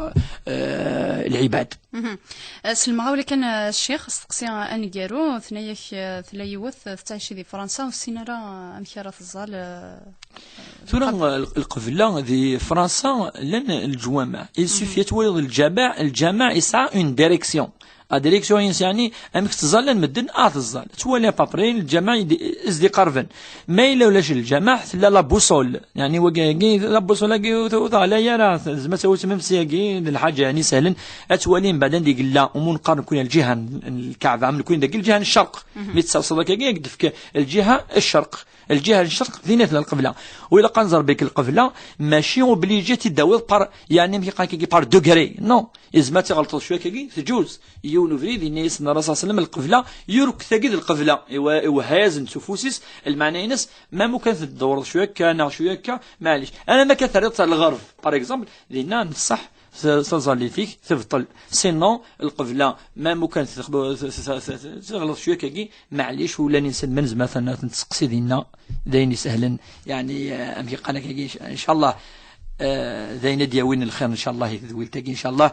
eh, lɛibad. Mhm. Eh, s lemɣawla kan, eh, ccix, steqsi aneggaru, tenna-yak, eh, tella yiwet, eh, tettɛici di Fransa, ur tessin ara amek ara teẓẓal, eh, Tura, lqeb-, l-, lqebla di Fransa llan leǧwameɛ. Il suffit ad twaliḍ lǧameɛ, lǧameɛ yesɛa une direction. La direction-ines, yeɛni amek ttẓallan medden, ad teẓẓal. Twali à peu près lǧameɛ i d-, i s-d-iqerben. Ma yella ulac lǧameɛ, tella la boussole. Yeɛni wagi, la boussole-agi, ur t-, ur teɣlay ara, tezmer ad tawit même si-agi d lḥaǧa, yeɛni sehlen. Ad twali mbeɛd anda i yella umunqar, nekkni lǧiha n, n lkaɛba, am nekkni dagi lǧiha n ccerq. Mi tesserseḍ akkagi, ad k-d-tefk lǧiha n ccerq. Lǧiha n ccerq, din i tella lqebla. U ilaq ad nẓer belli lqebla, mačči obligé ad tt-id-tawiḍ par, yeɛni amek i qqaren akkagi, par degré. Non. Izmer ad tɣelṭeḍ cwiya akkagi, tǧuz. Yiwen ubrid, yenna-yasen Ṛṛasul ṣalla Llahu ɛalayhi wa sallam, lqebla, yurk tagi d lqebla. Iwa-, iwehha-yasen s ufus-is, lmeɛna-ines, ma mukan tdewreḍ cwiya akka, neɣ cwiya akka, maɛlic. Alamma kan terriḍ-tt ar lɣerb, par exemple, dinna, n ṣṣeḥ, t-, taẓallit-ik tebṭel. Sinon, lqebla, ma mukan txeḍ-, t-, t-, t-, t-, teɣleḍ cwiya akkagi, maɛlic, ula n inselmen, zmer ad ten-testeqsi dinna, d ayen isehlen. Yeɛni, eh, amek i qqaren akkagi, incallah, eh, d ayen ad d-yawin lxir, incallah, i tedwilt-agi, incallah.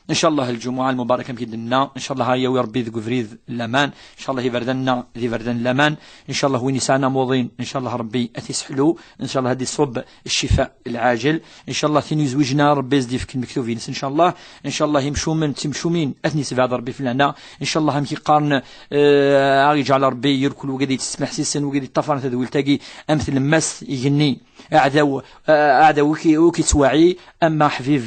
Incallah, lǧumuɛa lmubaraka, amek i d-nenna, incallah, ad yawi Ṛebbi deg ubrid n laman, incallah, iberdan-nneɣ d iberdan n laman, incallah, win yesɛan amuḍin, incallah, Ṛebbi ad t-iseḥlu, incallah, ad iṣubb ccifa lɛaǧel. Incallah, tin yezwijen, Ṛebbi ad s-d-yefk lmektub-ines, incallah. Incallah, imcumen d timcumin, ad ten-yessebɛed Ṛebbi fell-aneɣ. Incallah, amek i qqaren, eh, ad aɣ-yeǧɛel Ṛebbi irkul wigad yettmeḥsisen, wigad yeṭṭafaren tadwilt-agi, am tlemmast igenni. Aɛdaw, eh, aɛdaw ur k-, ur k-yettwaɛi, ama aḥbib,